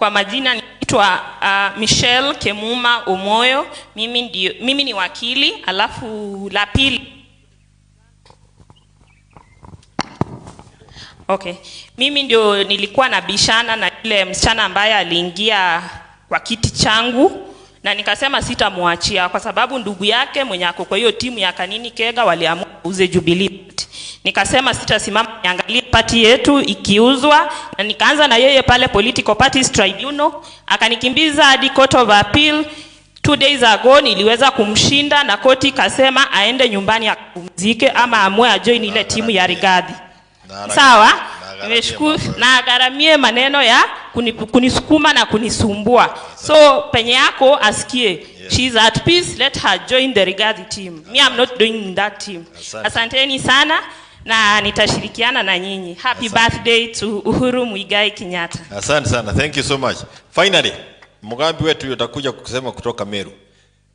Kwa majina naitwa Michelle Kemuma Omoyo. Mimi ni wakili. Alafu la pili, okay, mimi ndio nilikuwa nabishana na yule msichana ambaye aliingia kwa kiti changu, na nikasema sitamwachia kwa sababu ndugu yake mwenye ako kwa hiyo timu ya Kanini Kega waliamua uze Jubilee Party. Nikasema sitasimama niangalie party yetu ikiuzwa, na nikaanza na yeye pale Political Parties Tribunal, akanikimbiza hadi Court of Appeal. 2 days ago niliweza kumshinda na koti ikasema aende nyumbani akapumzike ama amue ajoin ile timu ya Rigathi. Sawa, nimeshukuru na agharamie maneno ya kunisukuma na kunisumbua. So penye yako asikie. Yes. She's at peace, let her join the Rigathi team. Me, I'm not doing that team. Asanteni sana na nitashirikiana na nyinyi. Happy birthday to Uhuru Muigai Kenyatta. Asante sana. Thank you so much. Finally, Mugambi wetu utakuja kusema kutoka Meru.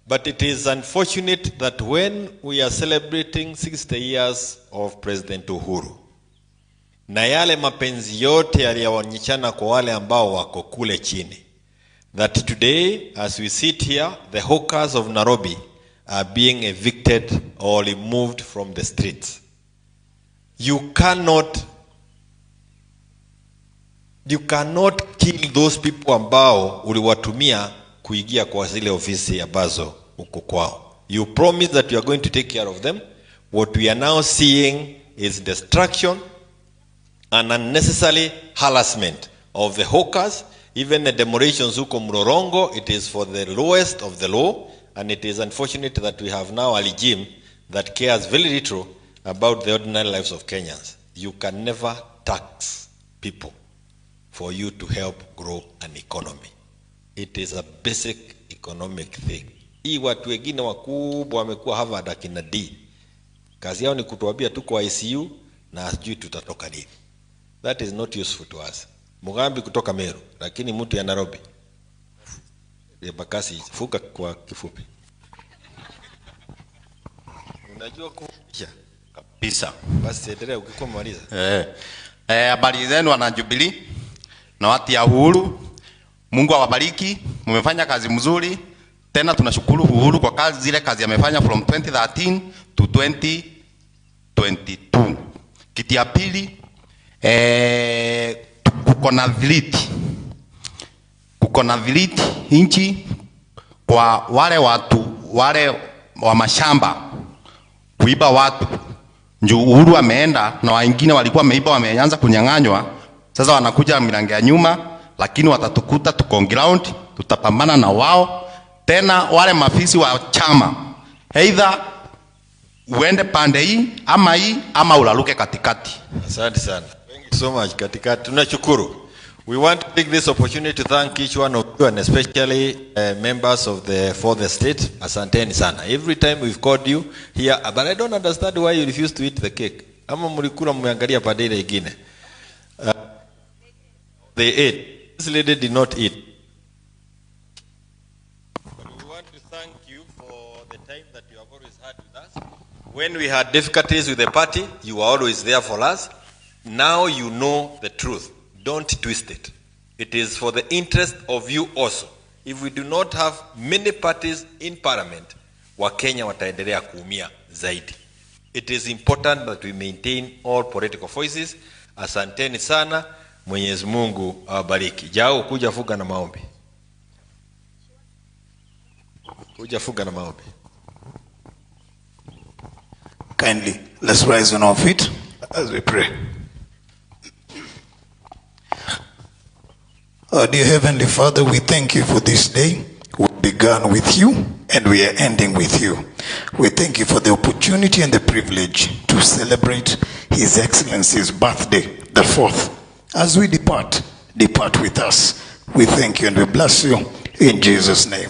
But it is unfortunate that when we are celebrating 60 years of President Uhuru, na yale mapenzi yote yaliyoonyeshana kwa wale ambao wako kule chini, that today as we sit here, the hawkers of Nairobi are being evicted or removed from the streets. You cannot kill those people ambao uliwatumia kuingia kwa zile ofisi ambazo uko kwao. You promise that you are going to take care of them. What we are now seeing is destruction and unnecessary harassment of the hawkers. Even the demolitions huko Mlolongo, it is for the lowest of the low, and it is unfortunate that we have now a regime that cares very little about the ordinary lives of Kenyans. You can never tax people for you to help grow an economy. It is a basic economic thing. Hii watu wengine wakubwa wamekuwa Harvard akina D. Kazi yao ni kutuambia tuko ICU na sijui tutatoka lini. That is not useful to us. Mugambi kutoka Meru, lakini mtu ya Nairobi. Bakasi, fuka kwa kifupi. Unajua kufupisha kabisa. Basi endelea ukikuwa umemaliza. Habari zenu wana Jubilee na watu ya Uhuru. Mungu awabariki, mmefanya kazi mzuri. Tena tunashukuru Uhuru kwa kazi zile kazi amefanya from 2013 to 2022. Kitu ya pili, kuko na viliti. Kuko na viliti inchi kwa wale watu wale wa mashamba kuiba watu. Njoo Uhuru ameenda na wengine walikuwa wameiba wameanza kunyang'anywa. Sasa wanakuja milango ya nyuma, lakini watatukuta tuko ground, tutapambana na wao. Tena wale mafisi wa chama, either uende pande hii ama hii ama ulaluke katikati. Asante sana. Thank you so much. Katikati tunashukuru. We want to take this opportunity to thank each one of you and especially members of the fourth estate. Asanteni sana. Every time we've called you here, but I don't understand why you refuse to eat the cake. Ama mlikula mmeangalia pande ile nyingine. They ate. This lady did not eat. But we want to thank you for the time that you have always had with us. When we had difficulties with the party, you were always there for us. Now you know the truth. Don't twist it. It is for the interest of you also. If we do not have many parties in parliament, Wakenya wataendelea kuumia zaidi. It is important that we maintain all political voices. Asanteni sana. Mwenyezi Mungu awabariki. Jao kuja fuga na maombi. Kuja fuga na maombi. Kindly, let's rise on our feet as we pray. Our dear Heavenly Father, we thank you for this day. We began with you and we are ending with you. We thank you for the opportunity and the privilege to celebrate His Excellency's birthday, the 4th. As we depart, depart with us. We thank you and we bless you in Jesus' name.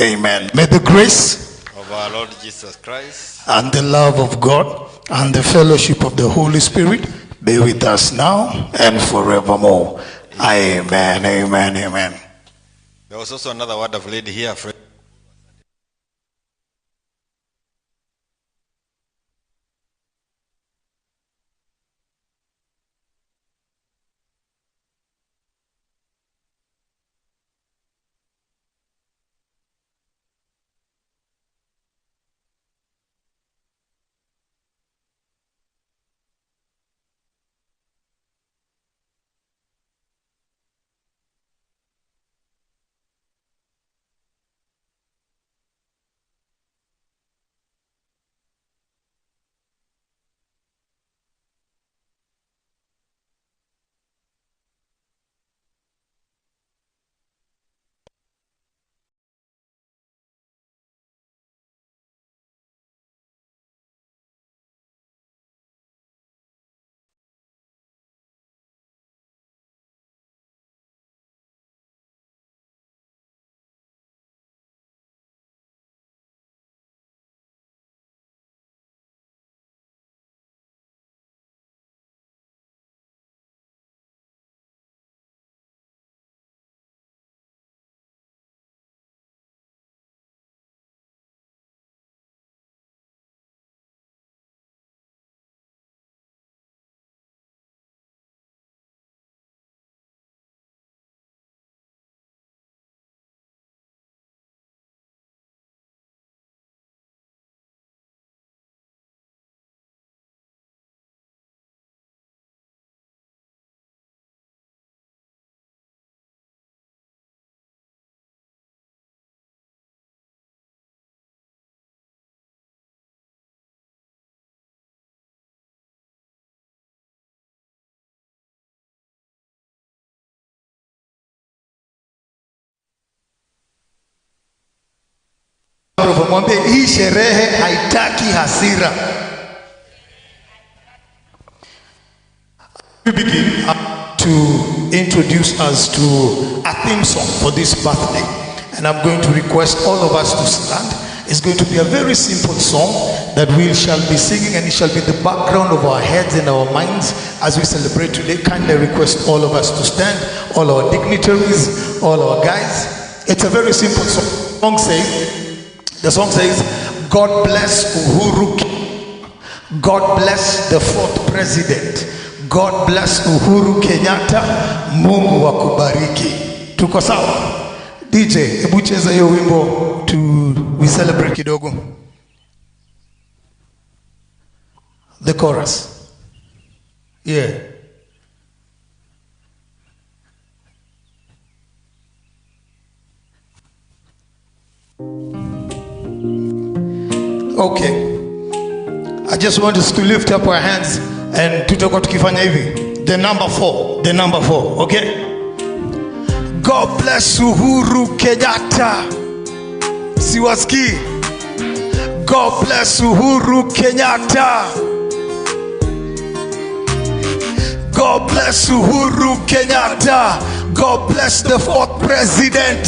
Amen. May the grace of our Lord Jesus Christ and the love of God and the fellowship of the Holy Spirit be with us now and forevermore. Amen, amen, amen. There was also another word of lady here, friend. microphone, mwambie hii sherehe haitaki hasira. We begin to introduce us to a theme song for this birthday, and I'm going to request all of us to stand. It's going to be a very simple song that we shall be singing, and it shall be the background of our heads and our minds as we celebrate today. Kindly request all of us to stand, all our dignitaries, all our guys. It's a very simple song. The song says, God bless Uhuru, God bless the fourth president, God bless Uhuru Kenyatta, Mungu akubariki. Tuko sawa? DJ, hebu cheza hiyo wimbo to we celebrate kidogo. The chorus. Yeah. Okay. I just want us to lift up our hands and tutakuwa tukifanya hivi. The number 4, the number 4, okay? God bless Uhuru Kenyatta. Siwaski. God bless Uhuru Kenyatta. God bless Uhuru Kenyatta. God bless the fourth president.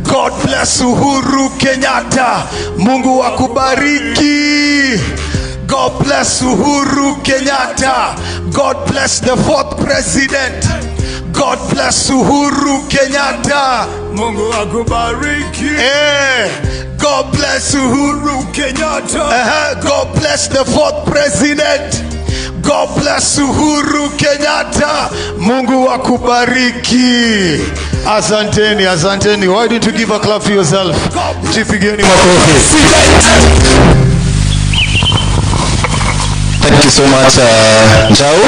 God bless Uhuru Kenyatta. Mungu akubariki. God bless Uhuru Kenyatta. God bless the fourth president. God bless Uhuru Kenyatta. Mungu akubariki. Eh. God bless Uhuru Kenyatta. God bless the fourth president. God bless Uhuru Kenyatta. Mungu akubariki. Asanteni, asanteni. Why don't you give a clap for yourself? Jipigeni makofi. Thank you so much, Njau.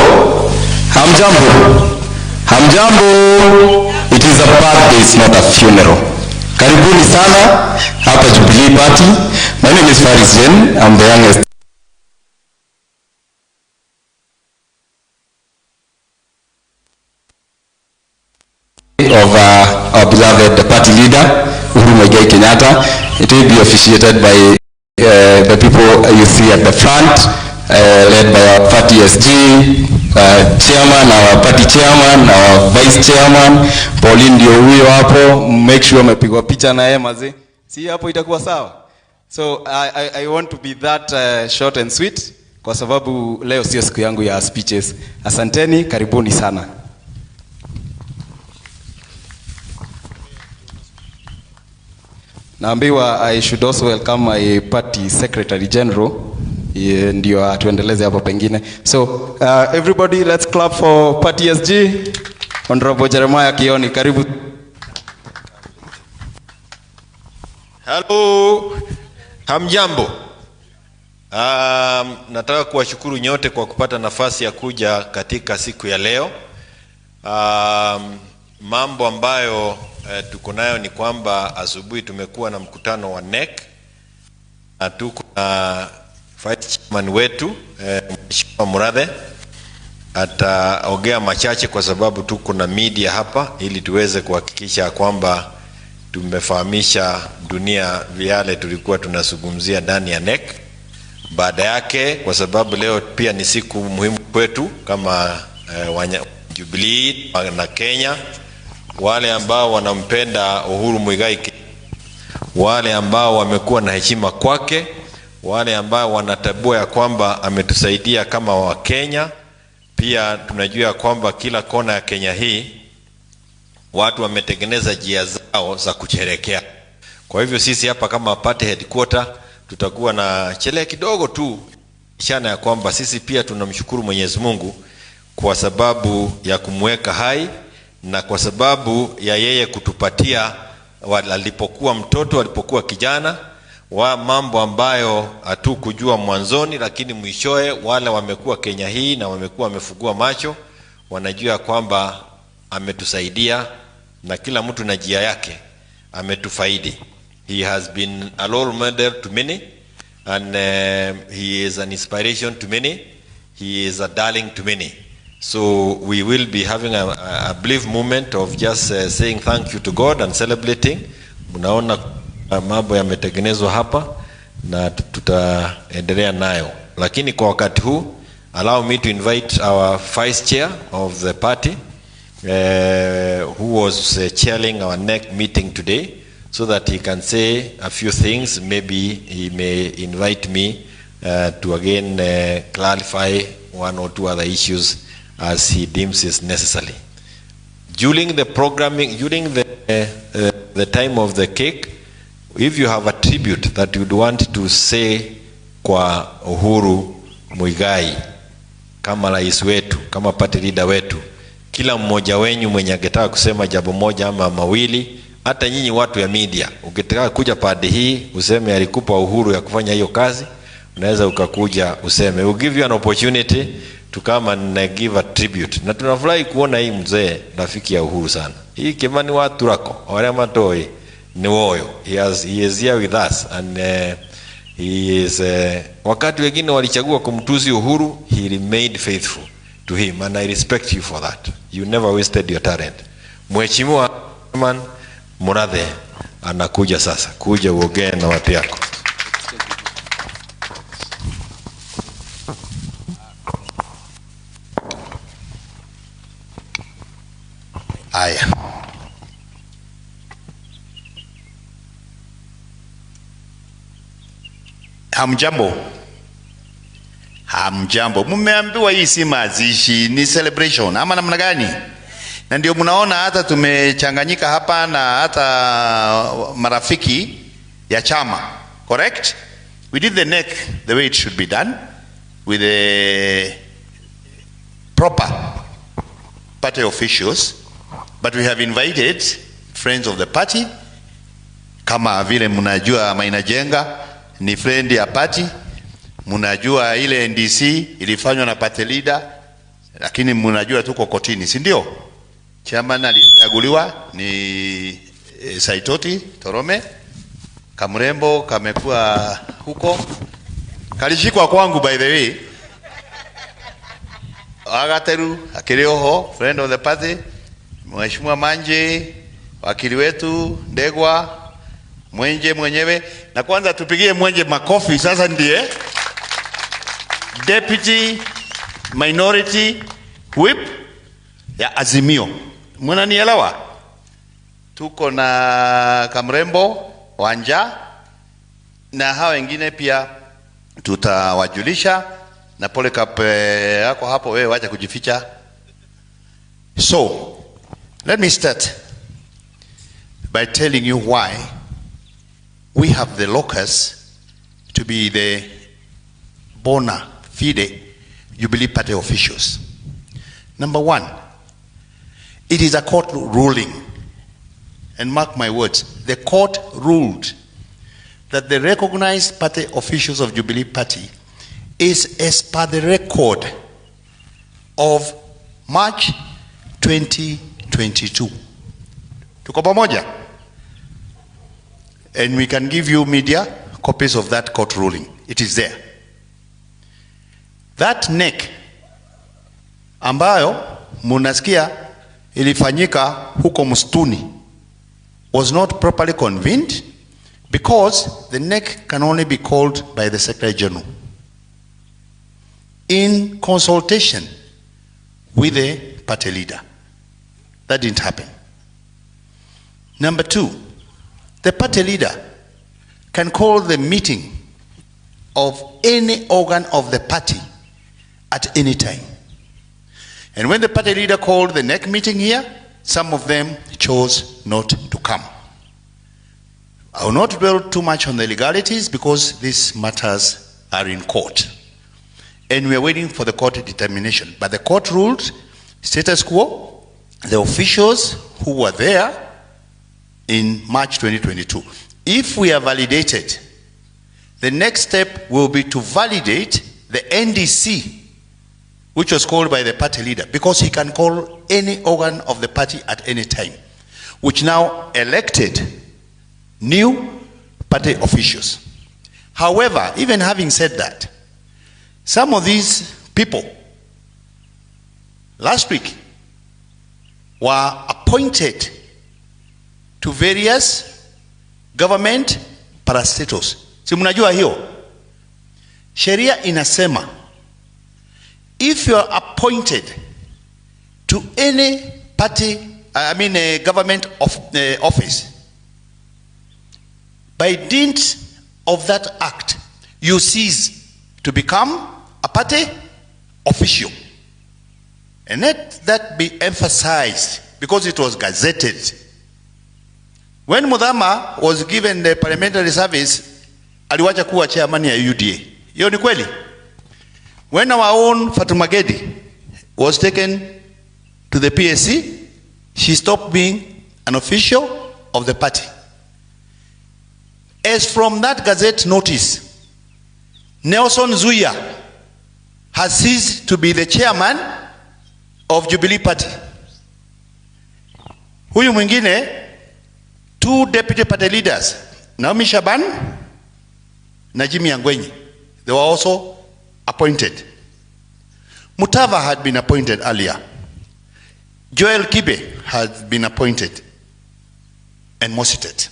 Hamjambo. Hamjambo. It is a birthday, it's not a funeral. Karibuni sana hapa Jubilee Party. My name is Faris Jen. I'm the youngest of our beloved party leader, Uhuru Muigai Kenyatta. It will be officiated by the people you see at the front, led by our party SG, chairman, our party chairman, our vice chairman, Pauline ndio huyo hapo. Make sure umepigwa picha na yeye mazee. Si hapo itakuwa sawa. So I want to be that short and sweet kwa sababu leo sio siku yangu ya speeches. Asanteni, karibuni sana. Naambiwa I should also welcome my party secretary general. Ndio atuendeleze hapo pengine. So everybody let's clap for party SG. Honorable Jeremiah Kioni, karibu. Hello. Hamjambo. Nataka kuwashukuru nyote kwa kupata nafasi ya kuja katika siku ya leo. Mambo ambayo tuko nayo ni kwamba asubuhi tumekuwa na mkutano wa NEC na tuko na vice chairman wetu Mheshimiwa Murathe ataongea machache kwa sababu tuko na media hapa ili tuweze kuhakikisha kwamba tumefahamisha dunia yale tulikuwa tunazungumzia ndani ya NEC. Baada yake, kwa sababu leo pia ni siku muhimu kwetu kama Jubilee na Kenya, wale ambao wanampenda Uhuru Muigai, wale ambao wamekuwa na heshima kwake, wale ambao wanatambua ya kwamba ametusaidia kama wa Kenya. Pia tunajua kwamba kila kona ya Kenya hii watu wametengeneza njia zao za kusherehekea. Kwa hivyo sisi hapa kama party headquarter tutakuwa na sherehe kidogo tu, ishara ya kwamba sisi pia tunamshukuru Mwenyezi Mungu kwa sababu ya kumweka hai na kwa sababu ya yeye kutupatia alipokuwa mtoto, alipokuwa kijana, wa mambo ambayo hatukujua mwanzoni, lakini mwishoe wale wamekuwa Kenya hii na wamekuwa wamefungua macho, wanajua kwamba ametusaidia na kila mtu na njia yake ametufaidi. He has been a role model to many and he is an inspiration to many. He is a darling to many. So we will be having a brief moment of just saying thank you to God and celebrating. Mnaona Mambo yametengenezwa hapa na tutaendelea nayo, lakini kwa wakati huu allow me to invite our vice chair of the party, who was chairing our NEC meeting today, so that he can say a few things. Maybe he may invite me to again clarify one or two other issues as he deems is necessary. During the programming, during the time of the cake, if you have a tribute that you'd want to say kwa Uhuru Muigai kama rais wetu, kama party leader wetu, kila mmoja wenyu mwenye angetaka kusema jambo moja ama mawili, hata nyinyi watu ya media, ukitaka kuja pande hii useme alikupa uhuru ya kufanya hiyo kazi, unaweza ukakuja useme. We'll give you an opportunity to come and give a tribute. Na tunafurahi kuona hii mzee rafiki ya Uhuru sana. Hii Kimani wa Turako, wale matoi ni woyo. He is here with us and he is wakati wengine walichagua kumtusi Uhuru, he remained faithful to him and I respect you for that. You never wasted your talent. Mheshimiwa Chairman Murathe anakuja sasa, kuja uongee na watu yako. Aya. Hamjambo. Hamjambo. Mmeambiwa hii si mazishi, ni celebration ama namna gani? Na ndio mnaona hata tumechanganyika hapa na hata marafiki ya chama. Correct? We did the NEC the way it should be done, with the proper party officials, but we have invited friends of the party. Kama vile mnajua Maina Njenga ni friend ya party, mnajua ile NDC ilifanywa na party leader, lakini mnajua tuko kotini, si ndio? Chairman alichaguliwa ni Saitoti Torome. Kamrembo kamekuwa huko, kalishikwa kwangu by the way. Agateru akirioho, friend of the party, Mheshimiwa Manje, wakili wetu Ndegwa, Mwenje mwenyewe. Na kwanza tupigie Mwenje makofi sasa, ndiye Deputy Minority Whip ya Azimio. Mnanielewa? Tuko na Kamrembo Wanja na hao wengine pia tutawajulisha, na Polycarp yako hapo, wewe wacha kujificha. So let me start by telling you why we have the locus to be the bona fide Jubilee Party officials. Number one, it is a court ruling, and mark my words, the court ruled that the recognized party officials of Jubilee Party is as per the record of March 2022. Tuko pamoja? And we can give you media copies of that court ruling. It is there. That NEC ambayo munasikia ilifanyika huko msituni was not properly convened because the NEC can only be called by the Secretary General in consultation with the party leader. That didn't happen. Number two, the party leader can call the meeting of any organ of the party at any time. And when the party leader called the NEC meeting here, some of them chose not to come. I will not dwell too much on the legalities because these matters are in court. And we are waiting for the court determination. But the court ruled status quo, the officials who were there in March 2022. If we are validated, the next step will be to validate the NDC, which was called by the party leader, because he can call any organ of the party at any time, which now elected new party officials. However, even having said that, some of these people last week were appointed to various Government parastatals. Si mnajua hiyo? Sheria inasema if you are appointed to any party, I mean a government office, by dint of that act, you cease to become a party official. And let that be emphasized because it was gazetted. When Muthama was given the parliamentary service, aliwacha kuwa chairman ya UDA. Hiyo ni kweli? When our own Fatuma Gedi was taken to the PSC, she stopped being an official of the party. As from that gazette notice, Nelson Zuya has ceased to be the chairman of Jubilee Party. Huyu mwingine, two deputy party leaders, Naomi Shaban na Jimmy Angwenyi, they were also appointed. Mutava had been appointed earlier. Joel Kibe had been appointed, and Mositet.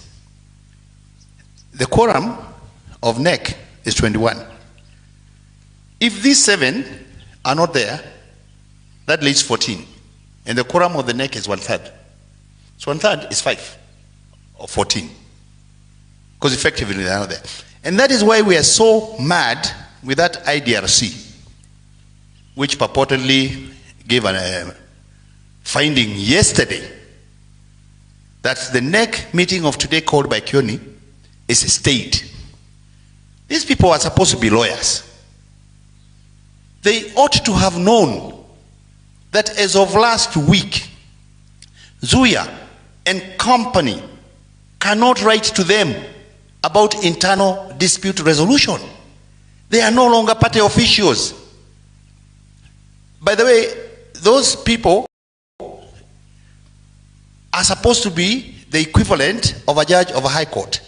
The quorum of NEC is 21. If these 7 are not there, that leaves 14. And the quorum of the NEC is 1/3. So 1/3 is 5 or 14. Because effectively they are not there. And that is why we are so mad with that IDRC, which purportedly gave a finding yesterday that the NEC meeting of today called by Kioni is a state. These people are supposed to be lawyers. They ought to have known that as of last week, Zuya and company cannot write to them about internal dispute resolution. They are no longer party officials. By the way, those people are supposed to be the equivalent of a judge of a high court.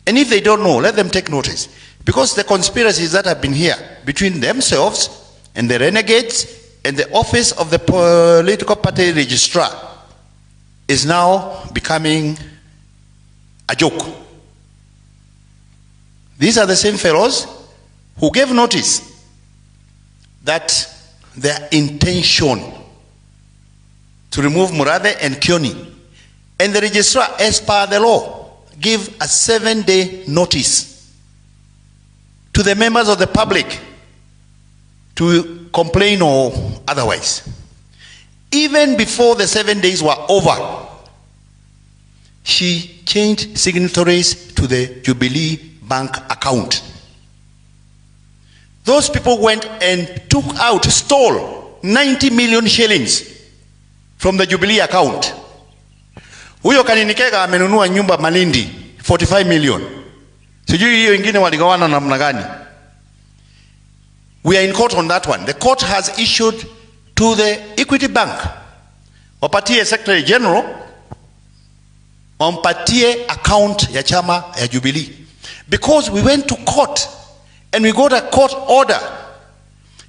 And if they don't know, let them take notice. Because the conspiracies that have been here between themselves and the renegades and the office of the political party registrar is now becoming a joke. These are the same fellows who gave notice that their intention to remove Murathe and Kioni, and the registrar, as per the law, give a 7-day notice to the members of the public to complain or otherwise. Even before the 7 days were over, she changed signatories to the Jubilee Bank account. Those people went and took out, stole 90 million shillings from the Jubilee account. Huyo Kanini Kega amenunua nyumba Malindi 45 million. Sijui hiyo ingine waligawana namna gani. We are in court on that one. The court has issued to the Equity Bank, wapatie Secretary General, wampatie account ya chama ya Jubilee. Because we went to court and we got a court order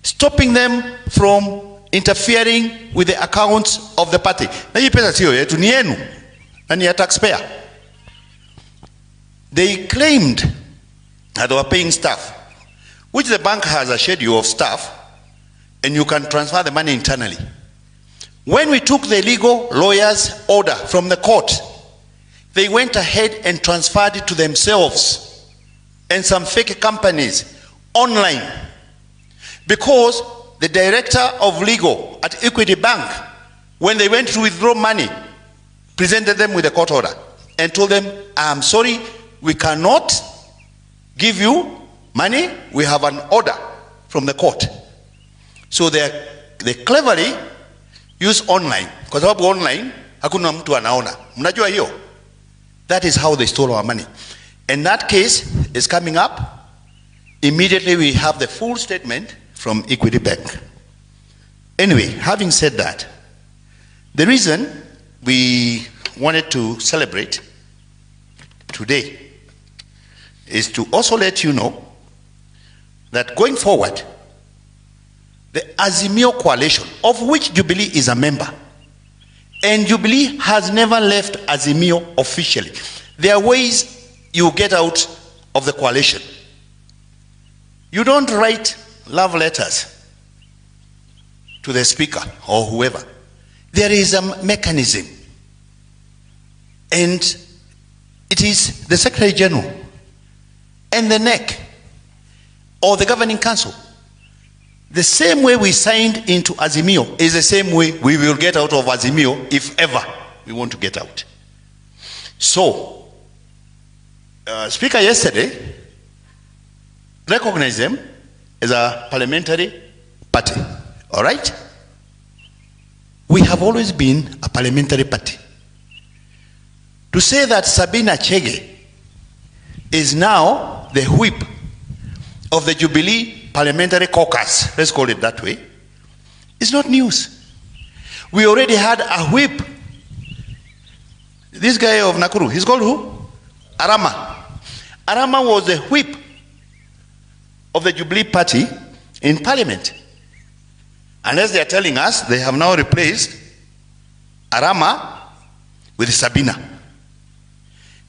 stopping them from interfering with the accounts of the party. Na hii pesa sio yetu, ni yenu na ni ya taxpayer. They claimed that they were paying staff, which the bank has a schedule of staff, and you can transfer the money internally. When we took the legal lawyer's order from the court, they went ahead and transferred it to themselves and some fake companies online, because the director of legal at Equity Bank, when they went to withdraw money, presented them with a court order and told them, I'm sorry, we cannot give you money, we have an order from the court. So they cleverly use online, kwa sababu online hakuna mtu anaona. Mnajua hiyo? That is how they stole our money. And that case is coming up. Immediately we have the full statement from Equity Bank. Anyway, having said that, the reason we wanted to celebrate today is to also let you know that going forward, the Azimio coalition, of which Jubilee is a member, and Jubilee has never left Azimio officially. There are ways you get out of the coalition. You don't write love letters to the speaker or whoever. There is a mechanism. And it is the Secretary General and the NEC or the Governing Council. The same way we signed into Azimio is the same way we will get out of Azimio if ever we want to get out. So, Speaker yesterday recognized them as a parliamentary party. All right? We have always been a parliamentary party. To say that Sabina Chege is now the whip of the Jubilee Parliamentary Caucus, let's call it that way, is not news. We already had a whip. This guy of Nakuru, he's called who? Arama. Arama was the whip of the Jubilee Party in Parliament. Unless they are telling us they have now replaced Arama with Sabina.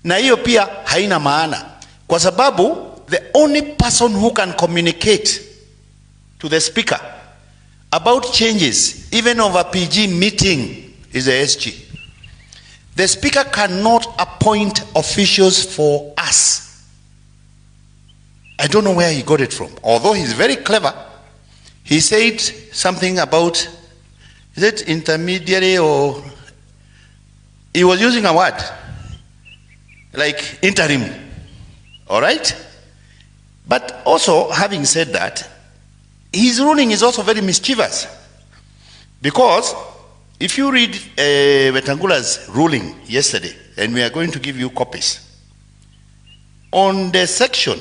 Na hiyo pia haina maana, kwa sababu the only person who can communicate to the speaker about changes, even of a PG meeting, is the SG. The speaker cannot appoint officials for us. I don't know where he got it from. Although he's very clever, he said something about, is it intermediary or, he was using a word, like interim, all right? But also, having said that, his ruling is also very mischievous. Because if you read Wetangula's ruling yesterday, and we are going to give you copies, on the section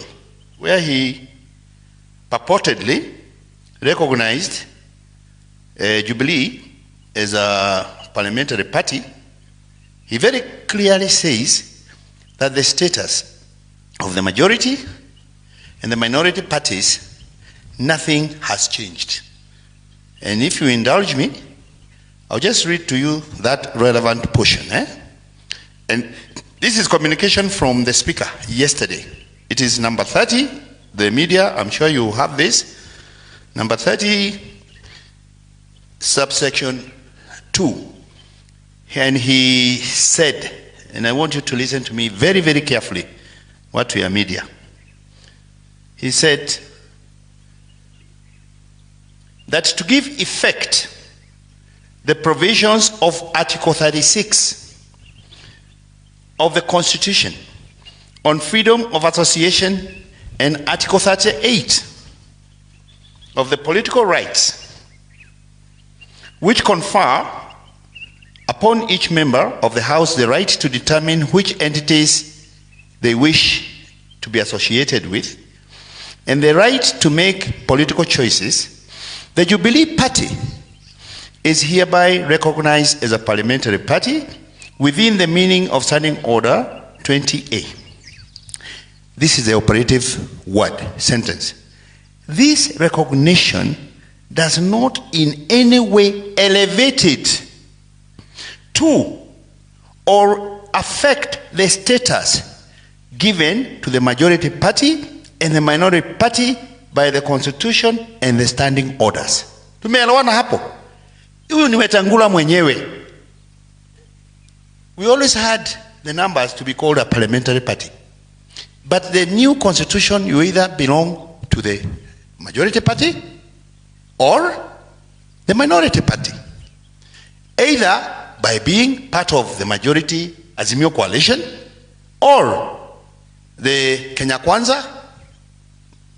where he purportedly recognized Jubilee as a parliamentary party, he very clearly says that the status of the majority and the minority parties, nothing has changed. And if you indulge me, I'll just read to you that relevant portion. And this is communication from the speaker yesterday. It is number 30, the media, I'm sure you have this. Number 30, subsection 2. And he said, and I want you to listen to me very, very carefully, what we are media. He said that to give effect the provisions of Article 36 of the Constitution on freedom of association and Article 38 of the political rights, which confer upon each member of the House the right to determine which entities they wish to be associated with, and the right to make political choices, the Jubilee Party is hereby recognized as a parliamentary party within the meaning of Standing Order 20A. This is the operative word, sentence. This recognition does not in any way elevate it to or affect the status given to the majority party and the minority party by the Constitution and the standing orders. Tumeelewana hapo? Huyu ni Wetangula mwenyewe. We always had the numbers to be called a parliamentary party. But the new constitution, you either belong to the majority party or the minority party. Either by being part of the majority Azimio coalition or the Kenya Kwanza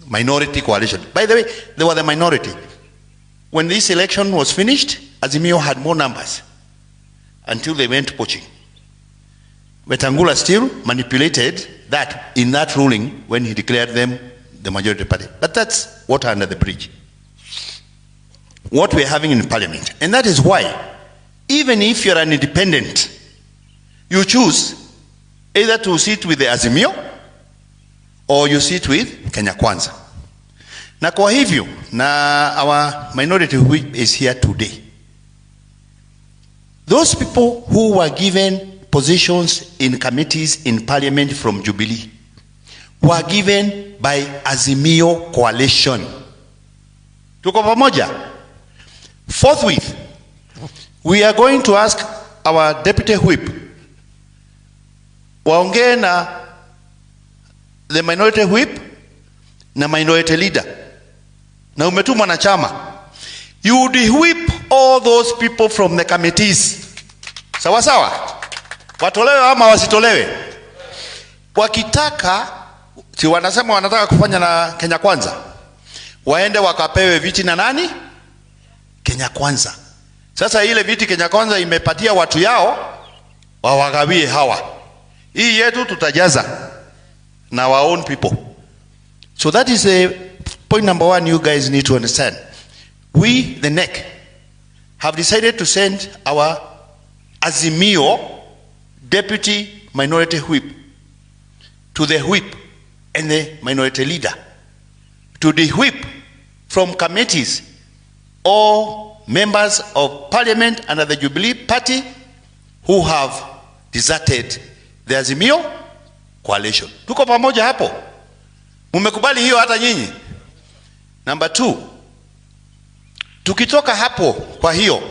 minority coalition. By the way, they were the minority. When this election was finished, Azimio had more numbers until they went poaching. Wetangula still manipulated that in that ruling when he declared them the majority party. But that's water under the bridge. What we're having in parliament. And that is why, even if you're an independent, you choose either to sit with the Azimio or you sit with Kenya Kwanza. Na kwa hivyo, na our minority who is here today, those people who were given positions in committees in parliament from Jubilee were given by Azimio Coalition. Tuko pamoja? Forthwith, we are going to ask our deputy whip waongee na the minority whip na minority leader, na umetumwa na chama. You would whip all those people from the committees. Sawa sawa? Watolewe ama wasitolewe? Wakitaka, si wanasema wanataka kufanya na Kenya Kwanza, waende wakapewe viti na nani? Kenya Kwanza. Sasa ile viti Kenya Kwanza imepatia watu yao, wawagawie hawa. Hii yetu tutajaza na our own people. So that is a point number one you guys need to understand. We, the NEC, have decided to send our Azimio deputy minority whip to the whip and the minority leader to the whip from committees or members of parliament under the Jubilee Party who have deserted the Azimio coalition. Tuko pamoja hapo? Mumekubali hiyo hata nyinyi? Number two, tukitoka hapo kwa hiyo,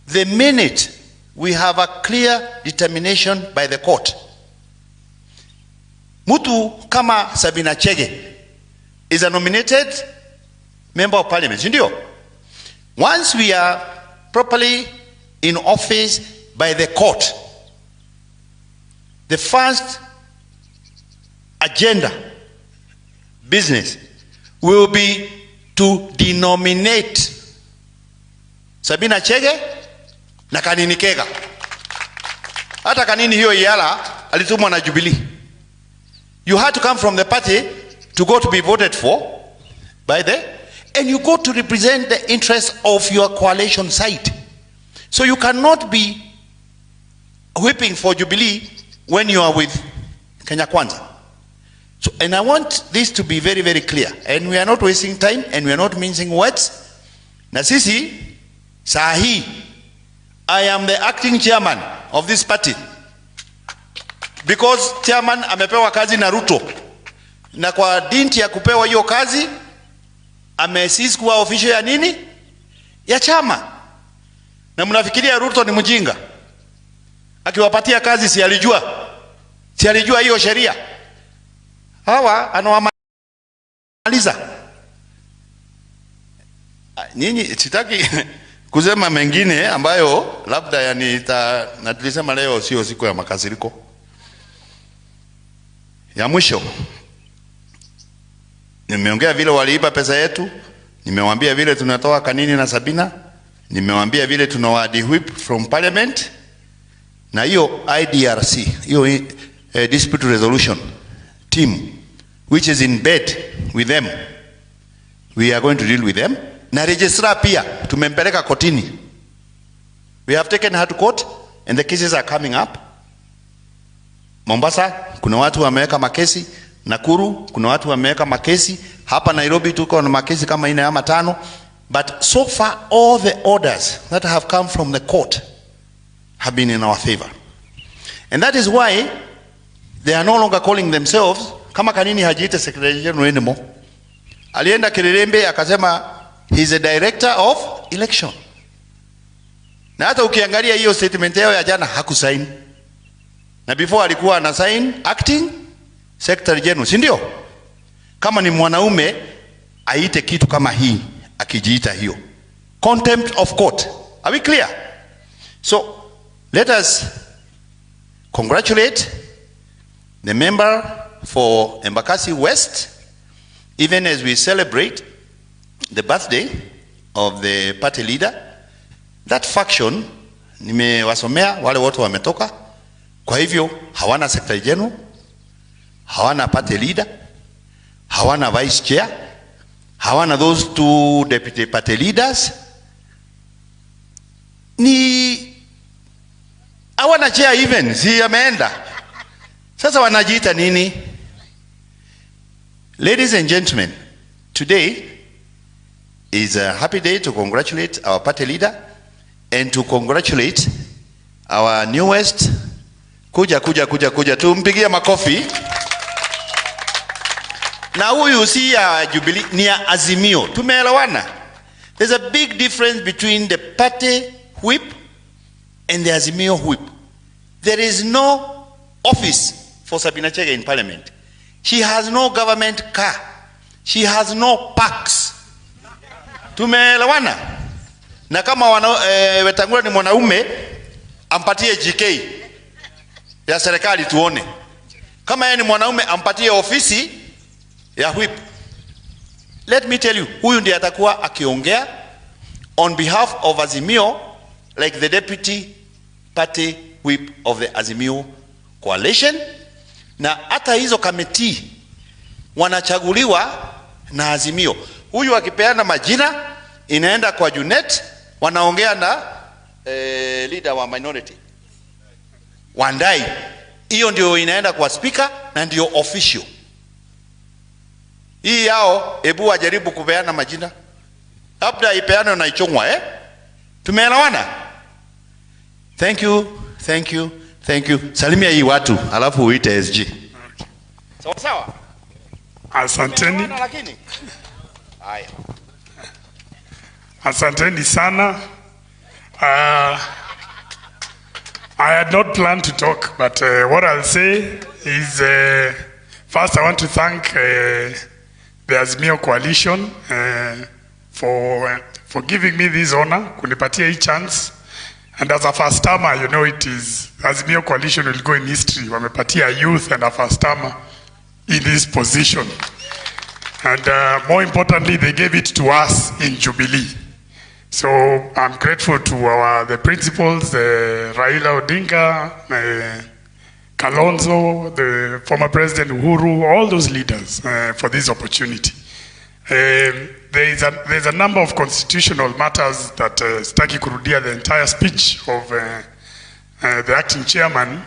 the minute we have a clear determination by the court, mtu kama Sabina Chege is a nominated member of parliament, si ndio? Once we are properly in office by the court, the first agenda business will be to denominate Sabina Chege na Kanini Kega. Hata Kanini hiyo Yala alitumwa na Jubilee. You had to come from the party to go to be voted for by the, and you go to represent the interests of your coalition side. So you cannot be whipping for Jubilee when you are with Kenya Kwanza. So, and I want this to be very, very clear. And we are not wasting time and we are not mincing words. Na sisi, sahi, I am the acting chairman of this party. Because chairman amepewa kazi na Ruto. Na kwa dinti ya kupewa hiyo kazi, amesisi kuwa official ya nini? Ya chama. Na mnafikiria Ruto ni mjinga? Akiwapatia kazi si alijua? Si alijua hiyo sheria? Hawa anawamaliza. Nyinyi sitaki kusema mengine ambayo labda yani na tulisema leo sio siku ya makasiriko. Ya mwisho, nimeongea vile waliiba pesa yetu, nimewaambia vile tunatoa Kanini na Sabina, nimewaambia vile tunawadi whip from parliament, na hiyo IDRC, hiyo dispute resolution team which is in bed with them, we are going to deal with them. Na registrar pia tumempeleka kotini. We have taken her to court and the cases are coming up. Mombasa kuna watu wameweka makesi, Nakuru kuna watu wameweka makesi, hapa Nairobi tuko na makesi kama 4 ama 5. But so far all the orders that have come from the court have been in our favor. And that is why they are no longer calling themselves, kama Kanini hajiita secretary general anymore. Alienda Kirerembe akasema he is a director of election. Na hata ukiangalia hiyo statement yao ya jana hakusign. Na before alikuwa ana sign acting secretary general, si ndio? Kama ni mwanaume aite kitu kama hii akijiita hiyo. Contempt of court. Are we clear? So let us congratulate the member for Embakasi West, even as we celebrate the birthday of the party leader. That faction, nimewasomea wale wote wametoka. Kwa hivyo hawana secretary general, hawana party leader, hawana vice chair, hawana those two deputy party leaders. Ni hawana chair even, si ameenda. Sasa wanajiita nini? Ladies and gentlemen, today is a happy day to congratulate our party leader and to congratulate Our newest. Kuja, kuja, kuja, kuja. Tumpigie makofi. Na huyu si ya Jubilee, ni ya Azimio. Tumeelewana? There's a big difference between the party whip and the Azimio whip. There is no office for Sabina Chege in parliament. She has no government car. She has no parks. Tumeelewana? Na kama Wetangula ni mwanaume, ampatie GK ya serikali tuone. Kama yeye ni mwanaume, ampatie ofisi ya whip. Let me tell you, huyu ndiye atakuwa akiongea on behalf of Azimio like the deputy party whip of the Azimio coalition. Na hata hizo kamati wanachaguliwa na Azimio. Huyu akipeana majina inaenda kwa Junet, wanaongea na leader wa minority Wandai. Hiyo ndio inaenda kwa speaker na ndio official. Hii yao, hebu wajaribu kupeana majina. Labda ipeane na Ichung'wah, eh? Tumeelewana? Thank you, thank you, thank you. Salimia hii watu, alafu uite SG. Sawa sawa? Asanteni. Tumeelewana lakini? Haya. Asanteni sana. I had not planned to talk, but what I'll say is, first I want to thank the Azimio Coalition for giving me this honor, kunipatia hii chance. And as a first timer, you know, it is Azimio Coalition will go in history. Wamepatia youth and a first timer in this position. And more importantly, they gave it to us in Jubilee. So I'm grateful to the principals, Raila Odinga, Kalonzo, the former President Uhuru, all those leaders for this opportunity. There's a number of constitutional matters that sitaki kurudia the entire speech of the acting chairman,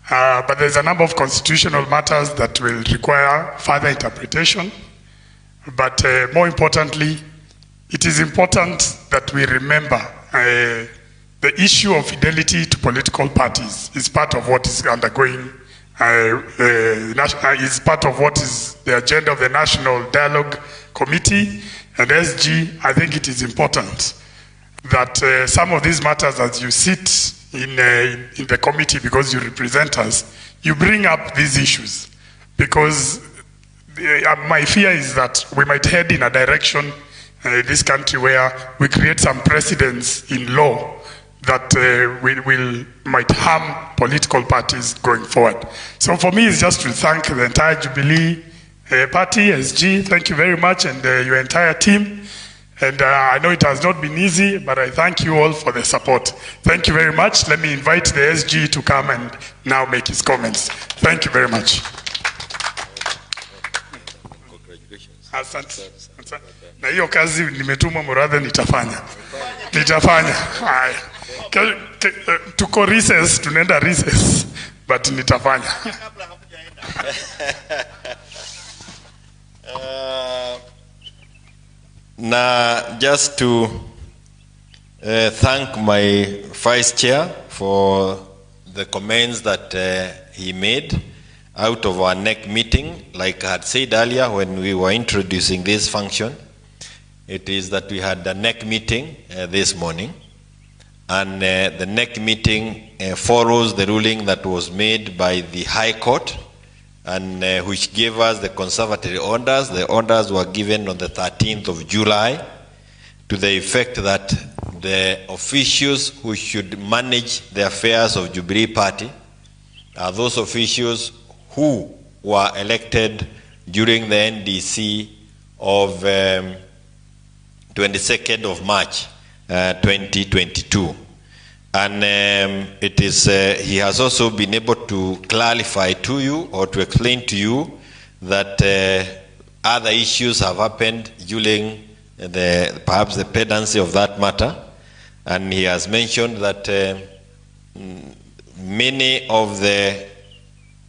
but there's a number of constitutional matters that will require further interpretation. But more importantly, it is important that we remember the issue of fidelity to political parties is part of what is undergoing, is part of what is the agenda of the National Dialogue Committee and SG. I think it is important that some of these matters, as you sit in the committee, because you represent us, you bring up these issues, because my fear is that we might head in a direction in this country where we create some precedents in law that might harm political parties going forward. So for me, it's just to thank the entire Jubilee Party, SG, thank you very much, and your entire team. And I know it has not been easy, but I thank you all for the support. Thank you very much. Let me invite the SG to come and now make his comments. Thank you very much. Asante. Na hiyo kazi nimetumwa Murathe, nitafanya. Nitafanya. Haya. Tuko recess, tunaenda recess, but nitafanya. Na just to thank my vice chair for the comments that he made out of our NEC meeting. Like I had said earlier when we were introducing this function, it is that we had a NEC meeting this morning, and the NEC meeting follows the ruling that was made by the High Court, and which gave us the conservatory orders. The orders were given on the 13th of July to the effect that the officials who should manage the affairs of Jubilee Party are those officials who were elected during the NDC of 22nd of March 2022. And he has also been able to clarify to you or to explain to you that other issues have happened during perhaps the pendency of that matter. And he has mentioned that many of the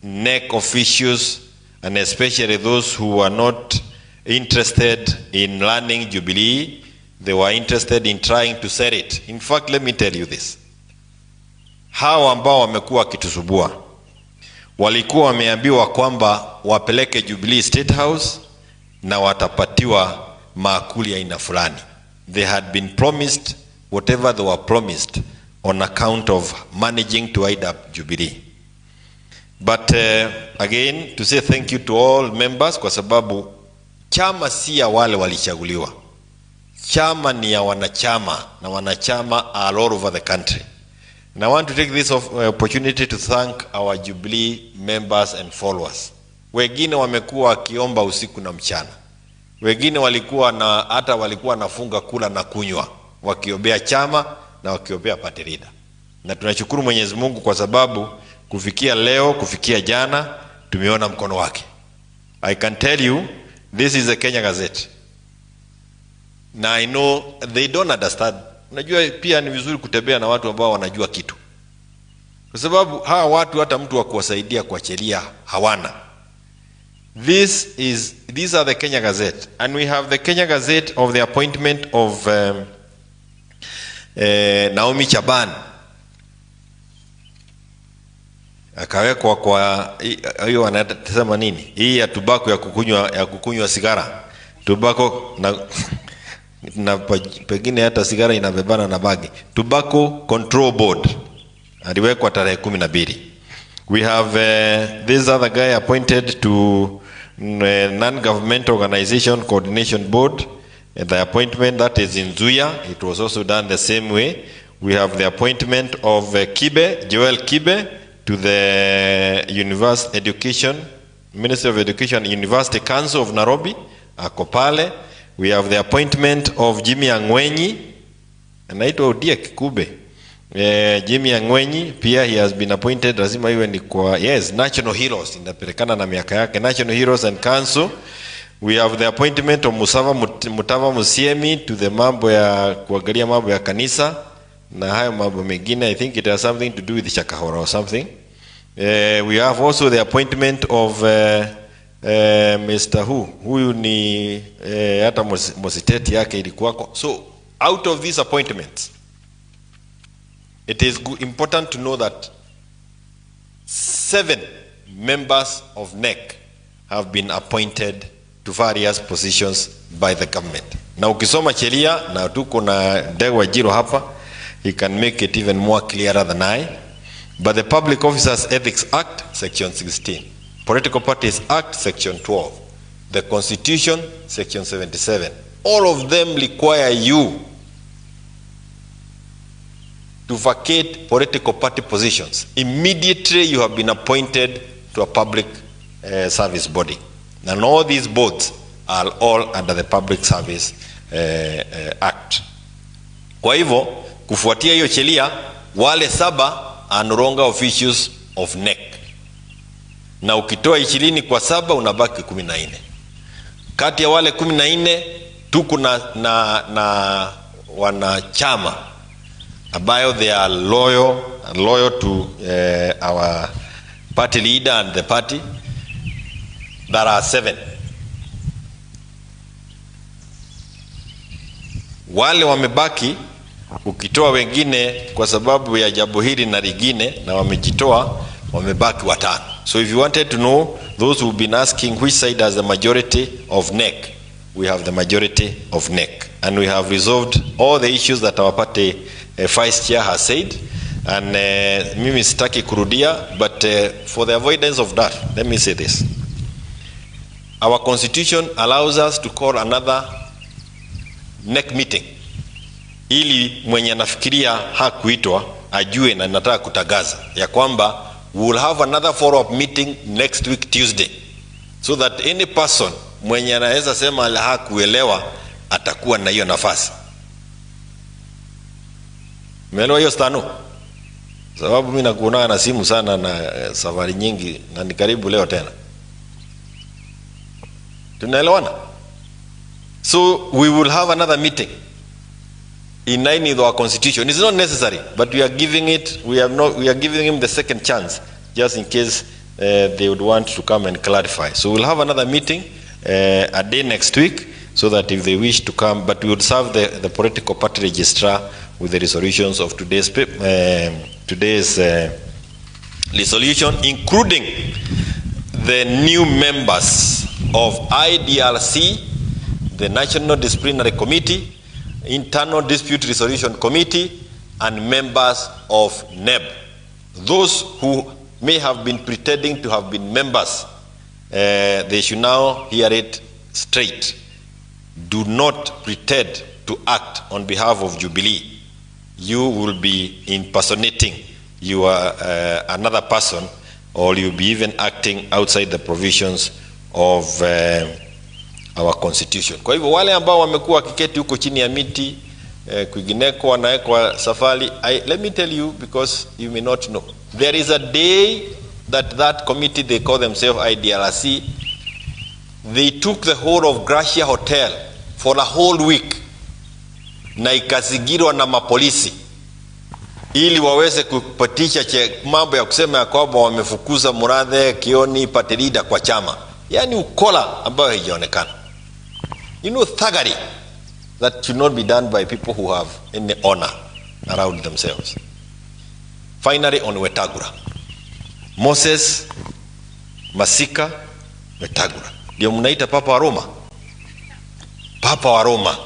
NEC officials, and especially those who were not interested in learning Jubilee, they were interested in trying to sell it. In fact, let me tell you this. Hawa ambao wamekuwa wakitusumbua walikuwa wameambiwa kwamba wapeleke Jubilee State House na watapatiwa maakuli aina fulani. They had been promised whatever they were promised on account of managing to hide up Jubilee. But again, to say thank you to all members, kwa sababu chama si ya wale walichaguliwa. Chama ni ya wanachama, na wanachama are all over the country. And I want to take this opportunity to thank our Jubilee members and followers. Wengine wamekuwa wakiomba usiku na mchana. Wengine walikuwa na hata walikuwa nafunga kula na kunywa, wakiombea chama na wakiombea party leader. Na tunashukuru Mwenyezi Mungu kwa sababu kufikia leo, kufikia jana, tumeona mkono wake. I can tell you, this is a Kenya Gazette. Na I know they don't understand. Unajua pia ni vizuri kutembea na watu ambao wanajua kitu. Kwa sababu hawa watu hata mtu wa kuwasaidia kwa sheria hawana. These are the Kenya Gazette. And we have the Kenya Gazette of the appointment of Naomi Chaban. Akawekwa kwa hiyo wanasema nini? Hii ya tobacco ya kukunywa sigara. Tobacco na pengine hata sigara inabebana na bagi. Tobacco Control Board aliwekwa tarehe 12. We have this other guy appointed to Non-Governmental Organization Coordination Board. And the appointment that is in Zuya, it was also done the same way. We have the appointment of Kibe, Joel Kibe, to the University Education, Ministry of Education, University Council of Nairobi, ako pale. We have the appointment of Jimmy Angwenyi, anaitwa Odia Kikube. Jimmy Angwenyi, pia he has been appointed, lazima iwe ni kwa, yes, National Heroes, inapelekana na miaka yake, National Heroes and Council. We have the appointment of Musava Mutava Musiemi to the mambo ya kuangalia mambo ya kanisa na hayo mambo mengine. I think it has something to do with Shakahora or something. We have also the appointment of Mr. Who, huyu ni hata Mositeti yake ilikuwako. So out of these appointments, it is important to know that 7 members of NEC have been appointed to various positions by the government. Na ukisoma sheria, na tuko na Ndegwa Njiru hapa, he can make it even more clearer than I. But the Public Officers Ethics Act, Section 16, Political Parties Act, Section 12, the Constitution, Section 77, all of them require you to vacate political party positions immediately you have been appointed to a public service body. And all these boards are all under the Public Service Act. Kwa hivyo, kufuatia hiyo sheria, wale 7 are no longer officials of NEC. Na ukitoa 20 kwa 7 unabaki 14. Kati ya wale 14 tuko na wanachama ambayo they are loyal to our party leader and the party. There are 7. Wale wamebaki, ukitoa wengine kwa sababu ya jambo hili na lingine na wamejitoa, wamebaki 5. So if you wanted to know, those who've been asking which side has the majority of NEC, we have the majority of NEC. And we have resolved all the issues that our party vice chair has said. And mimi sitaki kurudia, but for the avoidance of that, let me say this. Our constitution allows us to call another NEC meeting ili mwenye anafikiria hakuitwa ajue, na nataka kutangaza ya kwamba we will have another follow-up meeting next week Tuesday, so that any person mwenye anaweza sema hakuelewa atakuwa na hiyo nafasi. Umeelewa hiyo stano? Sababu mimi nakuona na simu sana na safari nyingi na ni karibu leo tena. Tunaelewana? So we will have another meeting in line with our constitution. It's not necessary, but we are giving it, we have not, we are giving him the second chance just in case they would want to come and clarify. So we'll have another meeting a day next week, so that if they wish to come, but we would serve the political party registrar with the resolutions of today's today's resolution, including the new members of IDRC, the National Disciplinary Committee, Internal Dispute Resolution Committee, and members of NEB. Those who may have been pretending to have been members, they should now hear it straight. Do not pretend to act on behalf of Jubilee. You will be impersonating you are another person, or you'll be even acting outside the provisions of our constitution. Kwa hivyo wale ambao wamekuwa wakiketi huko chini ya miti, kwingineko wanawekwa safari, let me tell you, because you may not know, there is a day that committee, they call themselves IDRC, they took the whole of Gracia Hotel for a whole week na ikazingirwa na mapolisi ili waweze kupatisha mambo ya kusema ya kwamba wamefukuza Murathe Kioni party leader kwa chama. Yani ukola ambayo haijaonekana. You know, thuggery that should not be done by people who have any honor around themselves. Finally, on Wetangula, Moses Masika Wetangula, ndio mnaita Papa wa Roma. Papa wa Roma,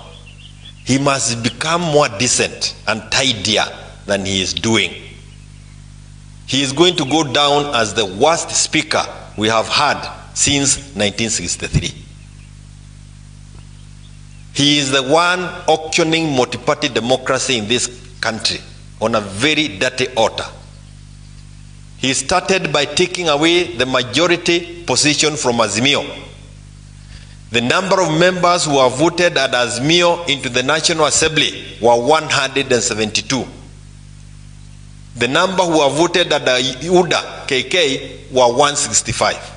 he must become more decent and tidier than he is doing. He is going to go down as the worst speaker we have had since 1963. He is the one auctioning multi-party democracy in this country on a very dirty altar. He started by taking away the majority position from Azimio. The number of members who have voted at Azimio into the National Assembly were 172. The number who have voted at the UDA KK were 165.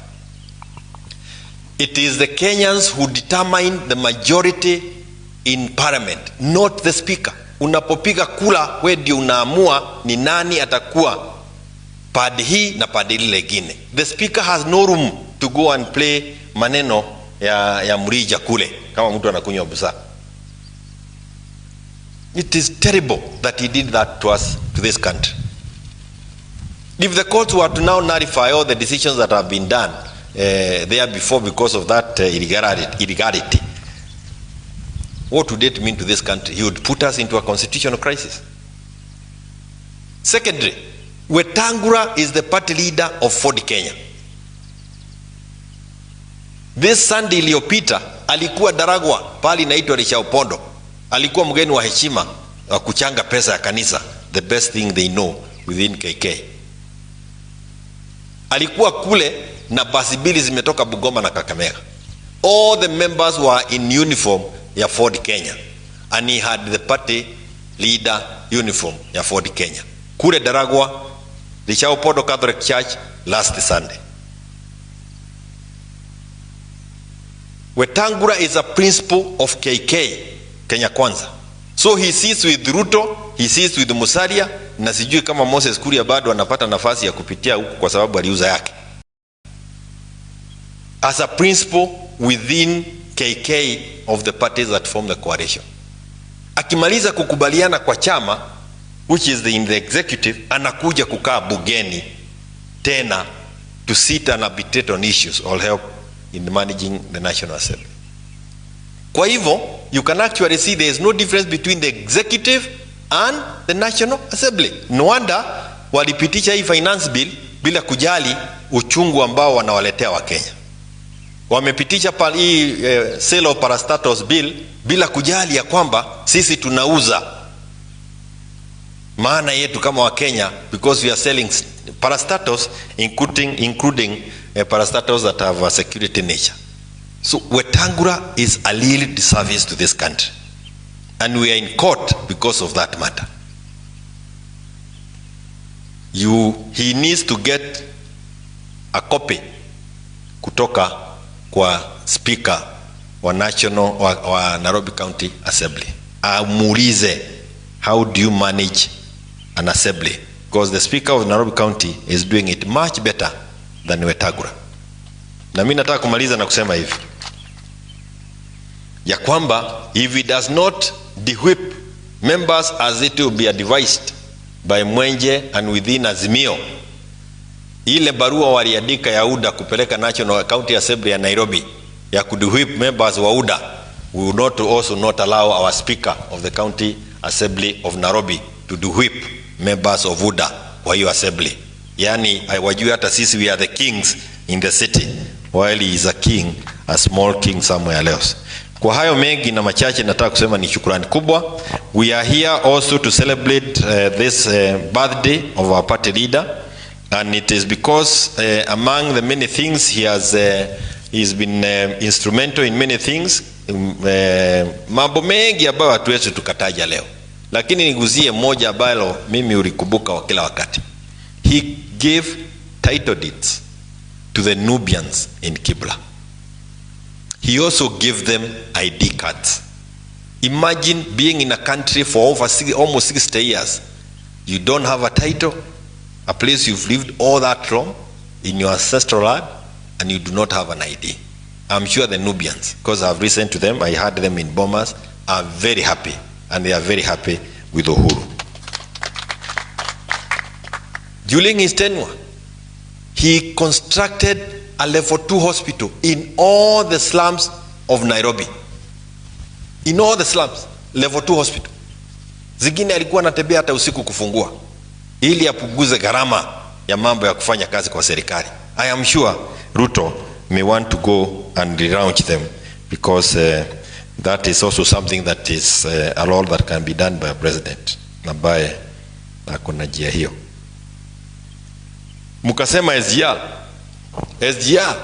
It is the Kenyans who determine the majority in parliament, not the speaker. Unapopiga kula, we ndio unaamua ni nani atakuwa pande hii na pande lile lingine. The speaker has no room to go and play maneno ya mrija kule kama mtu anakunywa busaa. It is terrible that he did that to us, to this country. If the courts were to now nullify all the decisions that have been done there before because of that illegality, what would it mean to this country? He would put us into a constitutional crisis. Secondly, Wetangula is the party leader of Ford Kenya. This Sunday iliyopita alikuwa Daragwa, pali inaitwa Lishaupondo. Alikuwa mgeni wa heshima wa kuchanga pesa ya kanisa, the best thing they know within KK. Alikuwa kule na basi mbili zimetoka Bungoma na Kakamega. All the members were in uniform ya Ford Kenya, and he had the party leader uniform ya Ford Kenya. Kule Daragwa, Lishaupondo Catholic Church last Sunday. Wetangula is a principal of KK, Kenya Kwanza. So he sits with Ruto, he sits with Musalia, na sijui kama Moses Kuria bado anapata nafasi ya kupitia huku kwa sababu aliuza yake. As a principal within KK of the parties that form the coalition. Akimaliza kukubaliana kwa chama, which is in the executive, anakuja kukaa bugeni tena to sit and arbitrate on issues or help in managing the National Assembly. Kwa hivyo, you can actually see there is no difference between the executive and the National Assembly. No wonder walipitisha hii finance bill bila kujali uchungu ambao wanawaletea Wakenya. Wamepitisha hii sale of parastatals bill bila kujali ya kwamba sisi tunauza maana yetu kama Wakenya, because we are selling parastatals including parastatals that have a security nature. So Wetangula is a real disservice to this country, and we are in court because of that matter. He needs to get a copy kutoka kwa speaker wa National wa Nairobi County Assembly. Amuulize, how do you manage an assembly? Because the speaker of Nairobi County is doing it much better than Wetangula. Na mimi nataka kumaliza na kusema hivi ya kwamba if he does not de-whip members as it will be advised by Mwenje and within Azimio. Ile barua waliandika ya UDA kupeleka National County Assembly ya Nairobi ya kudiwhip members wa UDA, we will not also not allow our speaker of the County Assembly of Nairobi to do whip members of UDA kwa hiyo assembly. Yani hawajui hata sisi we are the kings in the city, while he is a king, a small king somewhere else. Kwa hayo mengi na machache nataka kusema ni shukrani kubwa. We are here also to celebrate this birthday of our party leader, and it is because among the many things he has he's been instrumental in many things. Mambo mengi ambayo hatuwezi tukataja leo, lakini niguzie moja ambalo mimi ulikumbuka wa kila wakati. He gave title deeds to the Nubians in Kibra. He also gave them ID cards. Imagine being in a country for over almost 60 years. You don't have a title, a place you've lived all that long in your ancestral land, and you do not have an ID. I'm sure the Nubians, because I've listened to them, I heard them in Bomas, are very happy, and they are very happy with Uhuru. During his tenure, he constructed a level 2 hospital in all the slums of Nairobi. In all the slums, level 2 hospital. Zingine alikuwa anatembea hata usiku kufungua, ili apunguze gharama ya mambo ya kufanya kazi kwa serikali. I am sure Ruto may want to go and relaunch them, because that is also something that is a role that can be done by a president ambaye ako na njia hiyo. Mkasema SGR. SGR.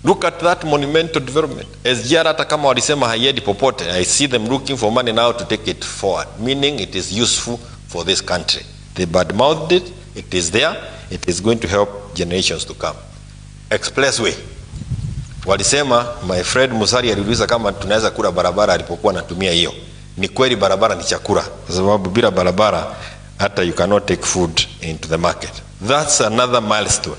Look at that monumental development. SGR hata kama walisema haiendi popote, I see them looking for money now to take it forward, meaning it is useful for this country. They badmouthed it, it is there, it is going to help generations to come. Expressway. Walisema, my friend Musari aliuliza kama tunaweza kula barabara alipokuwa anatumia hiyo. Ni kweli barabara ni chakula, kwa sababu bila barabara hata you cannot take food into the market. That's another milestone.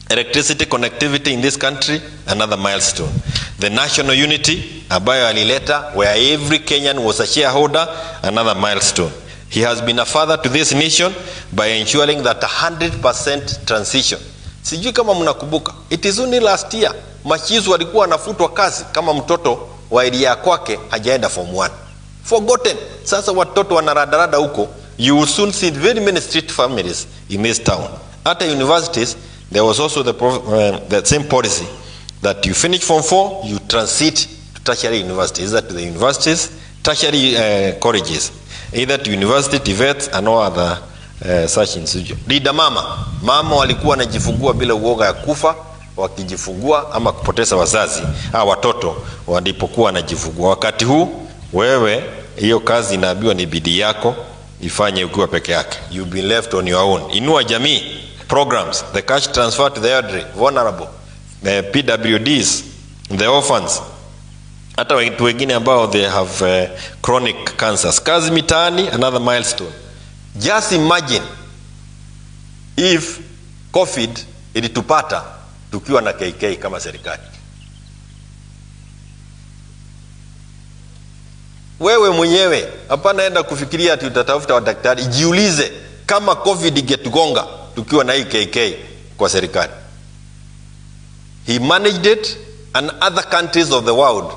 Electricity connectivity in this country, another milestone. The national unity ambayo alileta, where every Kenyan was a shareholder, another milestone. He has been a father to this nation by ensuring that 100% transition. Sijui kama mnakumbuka, it is only last year machizu walikuwa wanafutwa kazi kama mtoto wa elia kwake hajaenda form 1. Forgotten. Sasa watoto wanaradarada huko. You will soon see very many street families in this town. At the universities, there was also the same policy that you finish form 4, you transit to tertiary universities, either to the universities, tertiary colleges, either to university, TVET, and all other such institutions. Leader mama, mama walikuwa wanajifungua bila uoga ya kufa, wakijifungua ama kupoteza wazazi, watoto walipokuwa wanajifungua. Wakati huu wewe hiyo kazi inaambiwa ni bidii yako, ifanye ukiwa peke yake. You've been left on your own. Inua jamii programs, the cash transfer to the elderly, vulnerable, the PWDs, the orphans, hata watu wengine ambao they have chronic cancers. Kazi mitaani, another milestone. Just imagine if COVID ilitupata tukiwa na KK kama serikali. Wewe mwenyewe hapana enda kufikiria ati utatafuta wadaktari. Jiulize kama COVID ingetugonga tukiwa na hii KK kwa serikali. He managed it, and other countries of the world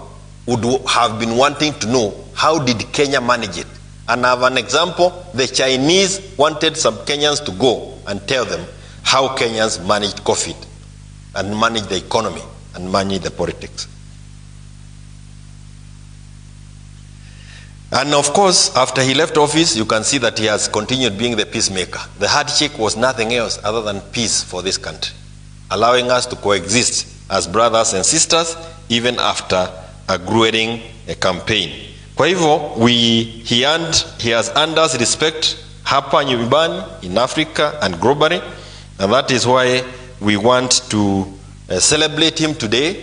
would have been wanting to know how did Kenya manage it. And I have an example, the Chinese wanted some Kenyans to go and tell them how Kenyans managed COVID and managed the economy and managed the politics. And of course, after he left office, you can see that he has continued being the peacemaker. The handshake was nothing else other than peace for this country, allowing us to coexist as brothers and sisters, even after a grueling campaign. Kwa hivyo, he has earned us respect hapa nyumbani, in Africa and globally, and that is why we want to celebrate him today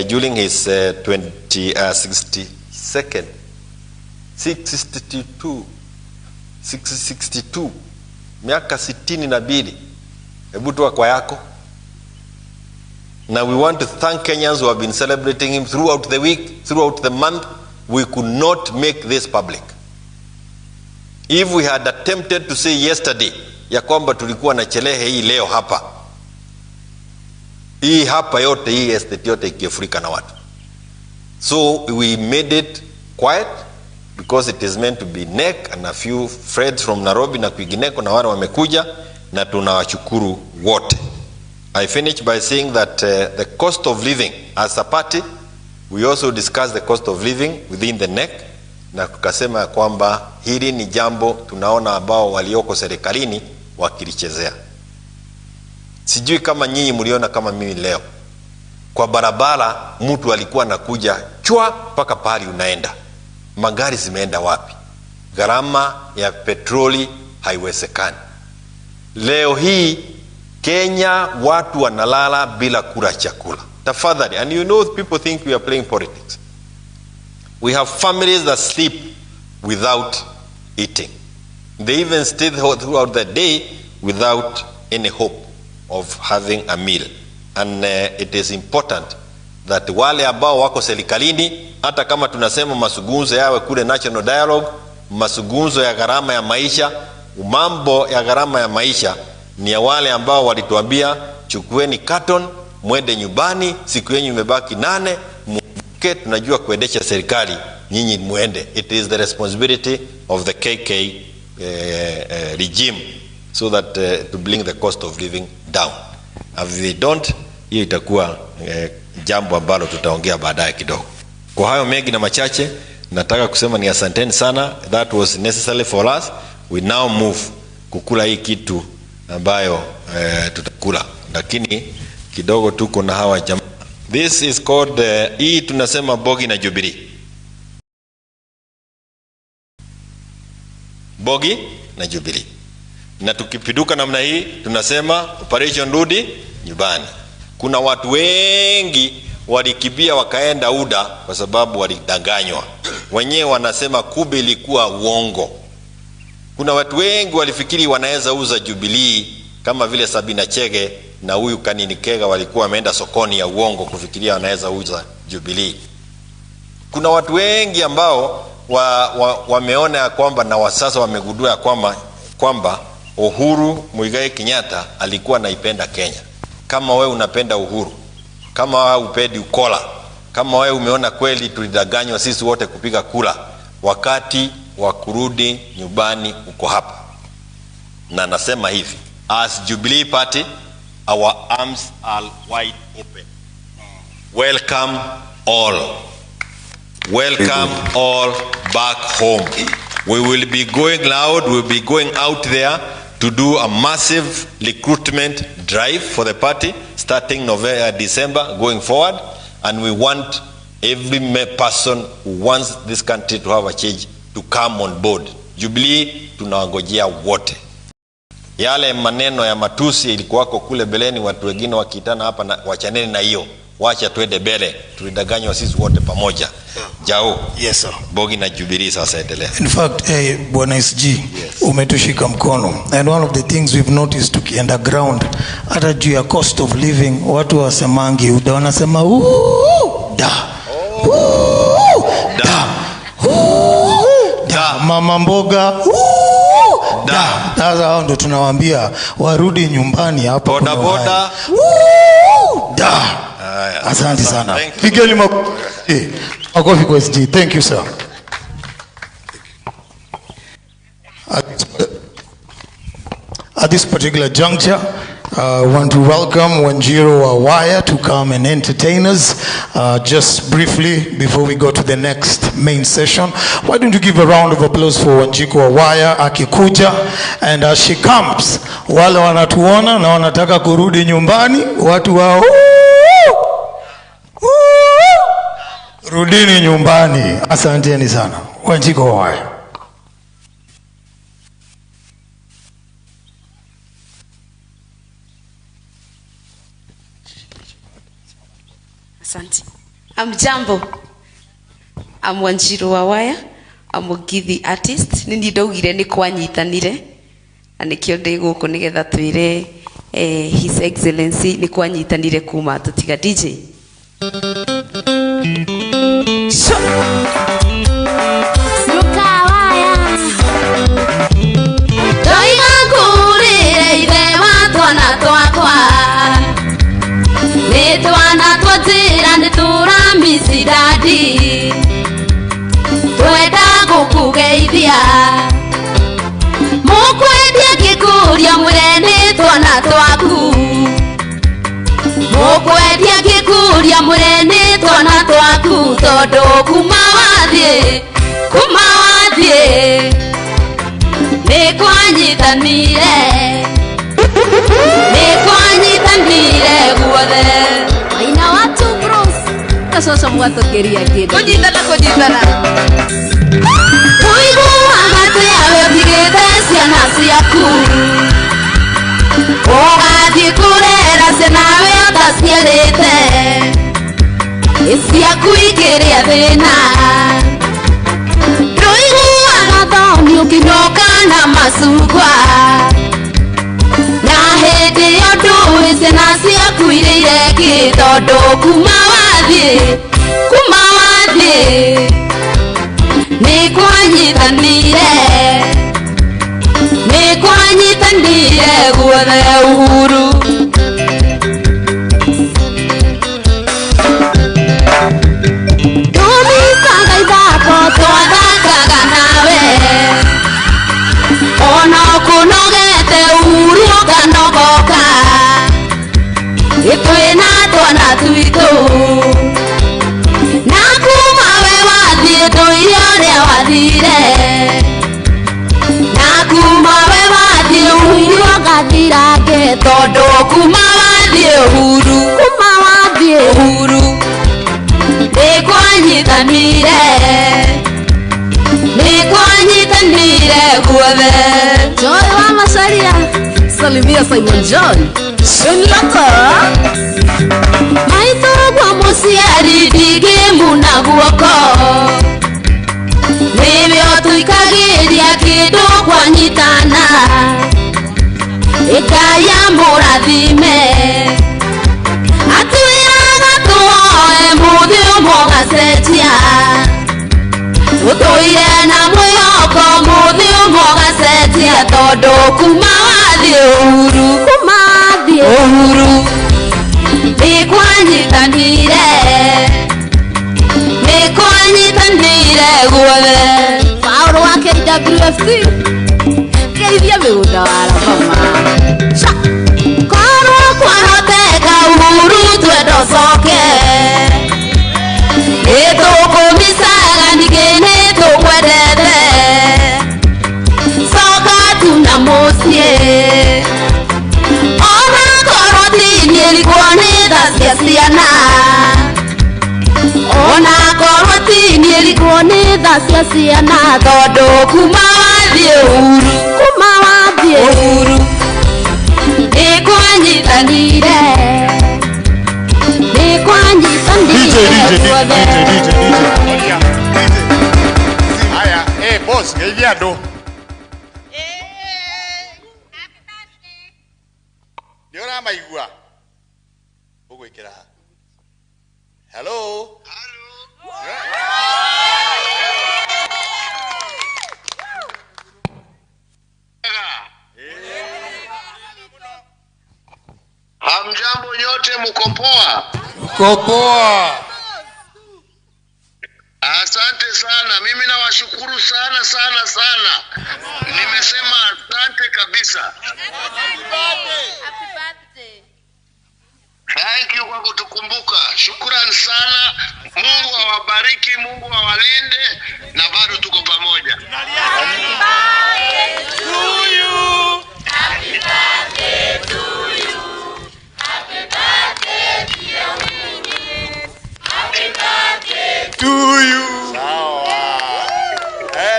during his 62, miaka 62. Hebu toa kwa yako. Now we want to thank Kenyans who have been celebrating him throughout the week, throughout the month. We could not make this public. If we had attempted to say yesterday ya kwamba tulikuwa na chelehe hii leo hapa, hii hapa yote, hii estate yote ikifurika na watu. So we made it quiet because it is meant to be NEC and a few friends from Nairobi na kwingineko na wale wamekuja, na tunawashukuru wote. I finish by saying that the cost of living as a party, we also discussed the cost of living within the NEC, na tukasema ya kwamba hili ni jambo tunaona ambao walioko serikalini wakilichezea. Sijui kama nyinyi mliona kama mimi leo. Kwa barabara mtu alikuwa anakuja chwa mpaka pahali unaenda. Magari zimeenda wapi? Gharama ya petroli haiwezekani. Leo hii Kenya watu wanalala bila kula chakula. Tafadhali, and you know people think we are playing politics. We have families that sleep without eating. They even stay throughout the day without any hope of having a meal. And it is important that wale ambao wako serikalini, hata kama tunasema mazungumzo yawe kule National Dialogue, mazungumzo ya gharama ya maisha, mambo ya gharama ya maisha ni ya wale ambao walituambia chukueni carton mwende nyumbani, siku yenu imebaki 8, mke tunajua kuendesha serikali, nyinyi muende. It is the responsibility of the KK regime so that to bring the cost of living down. If they don't, hiyo itakuwa jambo ambalo tutaongea baadaye kidogo. Kwa hayo mengi na machache, nataka kusema ni asanteni sana. That was necessary for us. We now move kukula hii kitu ambayo tutakula, lakini kidogo tuko na hawa jamaa. This is called hii tunasema Bogi na Jubilee. Bogi na Jubilee. Na tukipiduka namna hii tunasema Operation Rudi Nyumbani. Kuna watu wengi walikibia wakaenda UDA kwa sababu walidanganywa. Wenyewe wanasema kumbe ilikuwa uongo. Kuna watu wengi walifikiri wanaweza uza Jubilee kama vile Sabina Chege na huyu Kanini Kega walikuwa wameenda sokoni ya uongo kufikiria wanaweza uza Jubilee. Kuna watu wengi ambao wameona ya kwamba na wasasa wamegundua ya kwamba Uhuru Muigai Kenyatta alikuwa anaipenda Kenya. Kama wewe unapenda uhuru, kama wewe upendi ukola, kama wewe umeona kweli tulidanganywa sisi wote kupiga kula, wakati wa kurudi nyumbani uko hapa. Na nasema hivi, as Jubilee Party, our arms are wide open. Welcome all. Welcome all back home. We will be going loud, we will be going out there to do a massive recruitment drive for the party starting November, December going forward, and we want every person who wants this country to have a change to come on board. Jubilee tunawangojea wote. Yale maneno ya matusi ilikuwako kule beleni, watu wengine wakiitana hapa na wachaneni na hiyo, wacha twende mbele, tulidanganywa sisi wote pamoja. Jao. Yes sir. Bogi na Jubilee sasa endelea. In fact, Bwana SG, yes, umetushika mkono. And one of the things we've noticed tukienda ground, hata juu ya cost of living, watu wasemangi UDA, wanasema da. Oh. Da. Da. Da. Mama mboga da. Sasa hao ndio tunawaambia warudi nyumbani hapa. Boda boda. Da. Asante sana. Pigeni makofi kwa SG. Thank you sir. At this particular juncture, I want to welcome Wanjiru Wawaya to come and entertain us. Just briefly before we go to the next main session, why don't you give a round of applause for Wanjiku Wawaya akikuja, and as she comes, wale wanatuona na wanataka kurudi nyumbani, watu wao rudini nyumbani. Asanteni sana. Wanjiku Wawaya. Asante. Amjambo. I'm Wanjiru Wawaya. I'm a Mugithi artist. Nini ndaugire ni kwanyitanire na nikio ndi guku nigetha twire His Excellency ni kwanyitanire kuma tutiga DJ. So. Luka Waya. twana twanjĩra nĩ tũramisi dadi twenda gũkũgeithia mũkwendia kĩkũria mwĩre nĩ twana twaku mũkwendia kĩkũria mwĩre nĩ twana twaku tondũ kuma wathiĩ nĩ kwanyitanire nĩ kwanyitanire guothe Maina watu bros kacoco mwatũkĩria kĩndũ kũnyitana kũnyitana ũiguaga atĩa we ũtigĩte ciana ciaku ũgathiĩ kũrera ciana we ũtaciarĩte ciaku ikĩrĩa thĩna ndũiguaga thoni ũkĩnoka na macungwa na hĩndĩ ĩyo ndũĩ ciana ciaku irĩire kĩ tondũ kuma wathiĩ nĩ kwanyitanire guothe Uhuru tũmĩkaga ithako twathakaga nawe ona ũkũnogete Uhuru ũkanogoka twĩna twana twitũ na kuma we wathiĩ ndũire ũrĩa wathire na kuma we wathiĩ Uhuru ũgathirange tondũ kuma wathiĩ Uhuru nĩ kwanyitanire guothe Joy wa Macharia salimia Simon John Shinloko maitũ gwa mũciari ndingĩmuna guoko nĩwe ũtũikagĩria kĩndũ kwanyitana ĩkaya mũrathime atwĩraga tũhoe mũthĩ ũmwe ũgacenjia tũtũire na mwĩhoko mũthĩ ũmwe ũgacenjia tondũ kuma wathiĩ Uhuru nĩ kwanyitanire guothe Paul wa KWFC geithia mĩgũnda wa Alabama korwo kwahoteka Uhuru twenda ũcoke nĩ tũkũmicaga ningĩ nĩ tũkwendete coka tu na mũciĩ ona korwo ti niĩ nĩ tha cia ciana ona korwo ti niĩ nĩ tha cia ciana tondũ kuma wathiĩ Uhuru nĩ kwanyitanire guothe. Haya, boss, geithia andũ. Nĩ ũramaigua? Ũgwĩkĩra ha? Hello? Hamjambo nyote, mko poa? Mko poa. Asante sana, mimi nawashukuru sana sana sana. Nimesema asante kabisa. Happy birthday. Thank you kwa kutukumbuka. Shukrani sana. Mungu awabariki, Mungu awalinde na bado tuko pamoja. Happy birthday to you. Happy birthday to you. Happy birthday dear Winnie. Happy birthday to you. Sawa.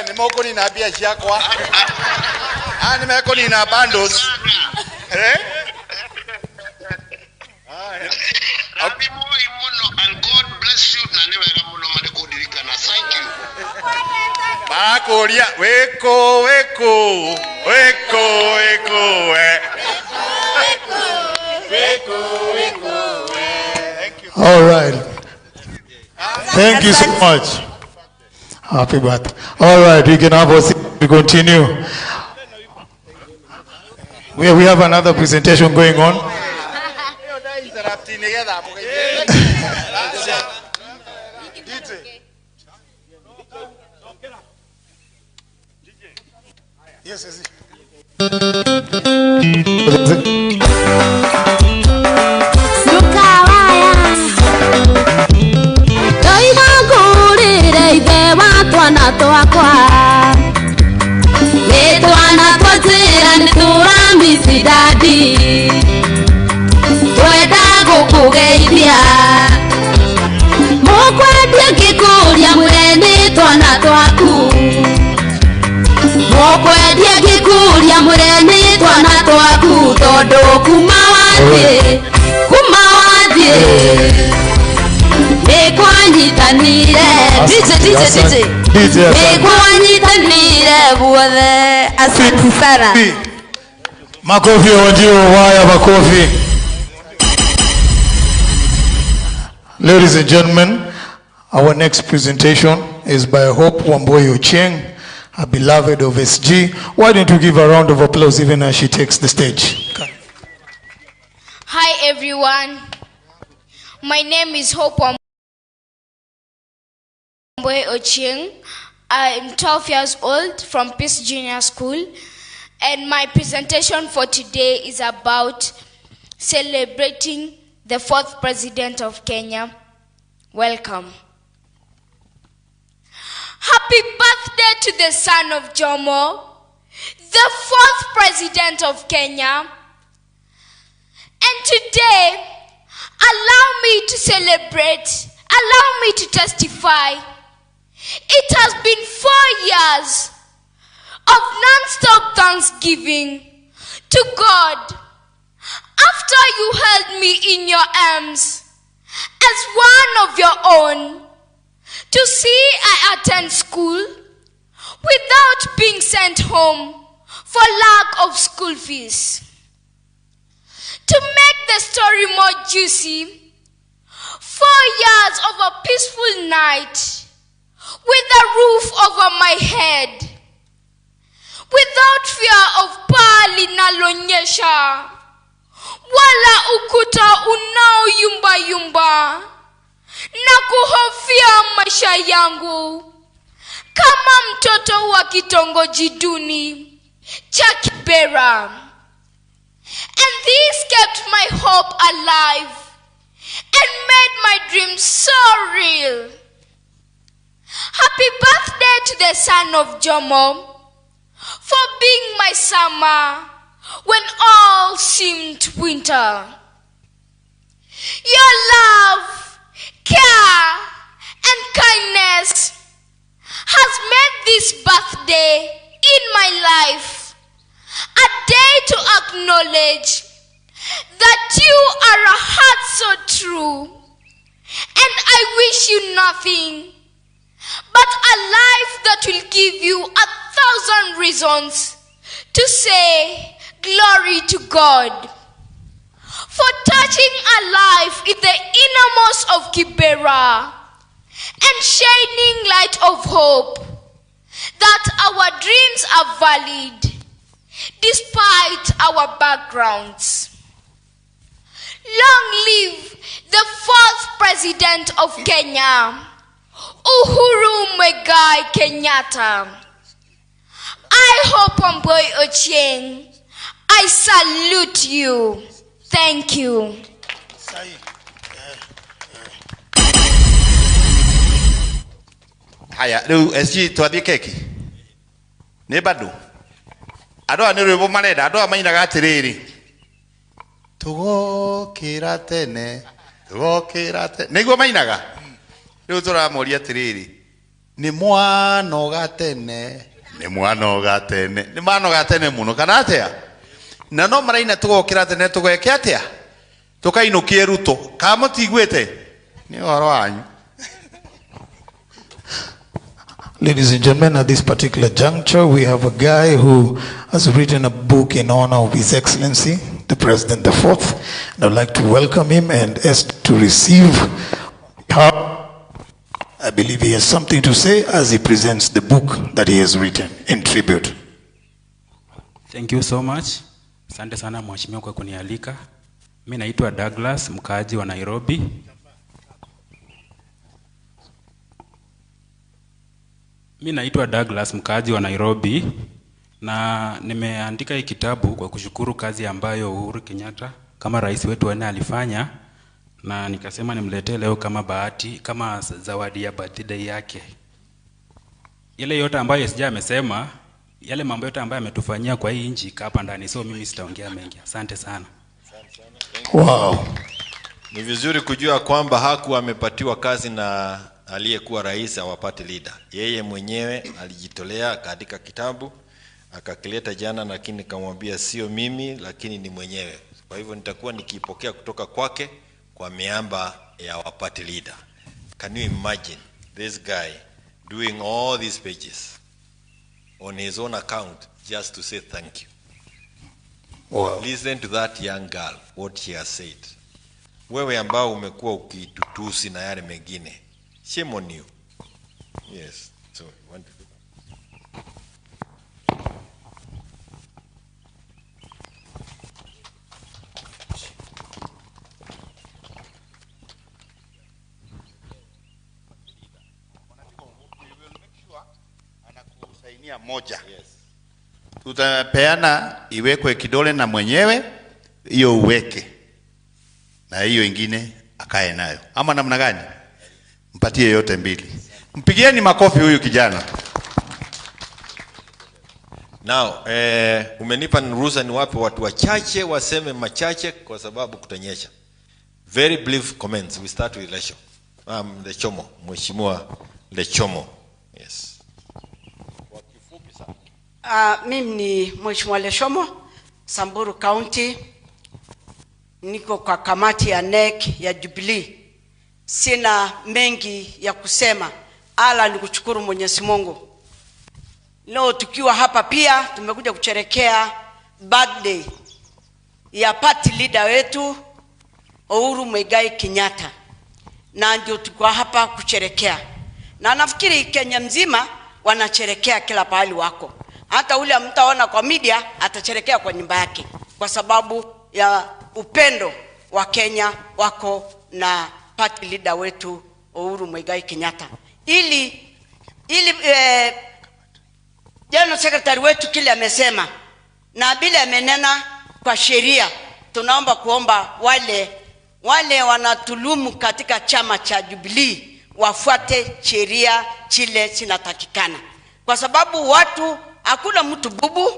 Nimekoni na bia ciakwa. Nimekoni na bundles. Happy boy muno and God bless you na nĩ wega mũno marĩ kũndirikana. Thank you. Makũria wĩkũ wĩkũ wĩkũ wĩkũ we. Wĩkũ wĩkũ we. Thank you. All right. Thank you so much. Happy birthday. All right, we can have us. We continue. We have another presentation going on. Yes, yes. Twana twakwa nĩ twana twatwĩra nĩ tũramisi dadi twenda gũkũgeithia mũkwendia ngĩkũria mwĩre nĩ twana twaku mũkwendia ngĩkũria mwĩre nĩ twana twaku tondũ kuma wathiĩ nĩkwanyitanire. DJ DJ DJ nĩkwanyitanire guothe. Asante sana. Makofi ya Wanjiru Waya, makofi. Ladies and gentlemen, our next presentation is by Hope Wambui Ochieng, a beloved of SG. Why don't you give a round of applause even as she takes the stage? Hi everyone. My name is Hope Wambui Ochieng. I'm 12 years old from Peace Junior School, and my presentation for today is about celebrating the fourth president of Kenya. Welcome. Happy birthday to the son of Jomo, the fourth president of Kenya. And today, allow me to celebrate, allow me to testify. It has been 4 years of non-stop thanksgiving to God after you held me in your arms as one of your own to see I attend school without being sent home for lack of school fees. To make the story more juicy, 4 years of a peaceful night with a roof over my head, without fear of paa linalonyesha, wala ukuta unaoyumba yumba, na kuhofia maisha yangu kama mtoto wa kitongoji duni cha Kibera. And this kept my hope alive and made my dreams so real. Happy birthday to the son of Jomo for being my summer when all seemed winter. Your love, care, and kindness has made this birthday in my life a day to acknowledge that you are a heart so true, and I wish you nothing but a life that will give you 1,000 reasons to say glory to God. For touching a life in the innermost of Kibera and shining light of hope that our dreams are valid despite our backgrounds. Long live the fourth president of Kenya, Uhuru Muigai Kenyatta. I Hope Wambui Ochieng, I salute you. Thank you. Haya, rĩu SG twathiĩ keki nĩ bado andũ aya nĩ rwĩmbo marenda andũ aya mainaga atĩrĩrĩ tũgokĩra tene tũgokĩra tene nĩguo mainaga rĩu tũramoria atĩrĩrĩ nĩ mwanoga tene nĩ mwanoga tene nĩ manoga tene mũno kana atĩa na no maraina tũgokĩra tene tũgeke atĩa tũkainũkie Ruto kana mũtiguĩte nĩ ũhoro wanyu. Ladies and gentlemen, at this particular juncture, we have a guy who has written a book in honor of His Excellency, the President the Fourth. And I'd like to welcome him and ask to receive her. I believe he has something to say as he presents the book that he has written in tribute. Thank you so much. Asante sana mheshimiwa kwa kunialika. Mi naitwa Douglas, mkaaji wa Nairobi. Mi naitwa Douglas, mkaaji wa Nairobi, na nimeandika hii kitabu kwa kushukuru kazi ambayo Uhuru Kenyatta kama rais wetu wa nne alifanya, na nikasema nimletee leo kama bahati, kama zawadi ya birthday yake. Ile yote ambayo sija amesema, yale mambo yote ambayo ametufanyia kwa hii nchi hapa ndani, so mimi sitaongea mengi. Asante sana. Wow. Ni vizuri kujua kwamba hakuwa amepatiwa kazi na aliyekuwa rais awapate leader. Yeye mwenyewe alijitolea akaandika kitabu akakileta jana, lakini nikamwambia sio mimi, lakini ni mwenyewe. Kwa hivyo nitakuwa nikipokea kutoka kwake kwa miamba ya wapate leader. Can you imagine this guy doing all these pages on his own account just to say thank you? Wow. Listen to that young girl, what she has said. Wewe ambao umekuwa ukitutusi na yale mengine, shame on you. Yes. So, you want to do that? Anakusainia moja. Yes. Tutapeana iwekwe kidole na mwenyewe, hiyo uweke. Na hiyo ingine akae nayo. Ama namna gani? Mpatie yote mbili. Mpigieni makofi huyu kijana. Now, umenipa ruhusa niwape watu wachache waseme machache kwa sababu kutanyesha. Very brief comments. We start with Lecho. Lechomo, Mheshimiwa Lechomo. Yes. Mimi ni Mheshimiwa Lechomo, Samburu County. Niko kwa kamati ya NEC ya Jubilee. Sina mengi ya kusema, ala ni kushukuru Mwenyezi Mungu. Leo tukiwa hapa pia tumekuja kusherehekea birthday ya party leader wetu Uhuru Muigai Kenyatta. Na ndio tuko hapa kusherehekea. Na nafikiri Kenya mzima wanasherehekea kila pahali wako. Hata ule mtaona kwa media atasherehekea kwa nyumba yake kwa sababu ya upendo wa Kenya wako na party leader wetu Uhuru Muigai Kenyatta. Ili General Secretary wetu kile amesema na bila amenena kwa sheria, tunaomba kuomba wale wanatulumu katika chama cha Jubilee wafuate sheria chile zinatakikana, kwa sababu watu, hakuna mtu bubu,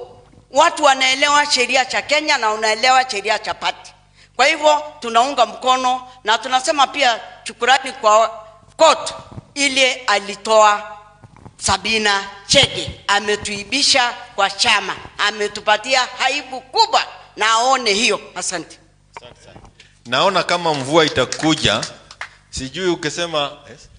watu wanaelewa sheria cha Kenya na wanaelewa sheria cha party. Kwa hivyo tunaunga mkono na tunasema pia shukrani kwa court ile alitoa Sabina Chege, ametuibisha kwa chama, ametupatia aibu kubwa, na aone hiyo. Asante. Naona kama mvua itakuja, sijui ukisema yes.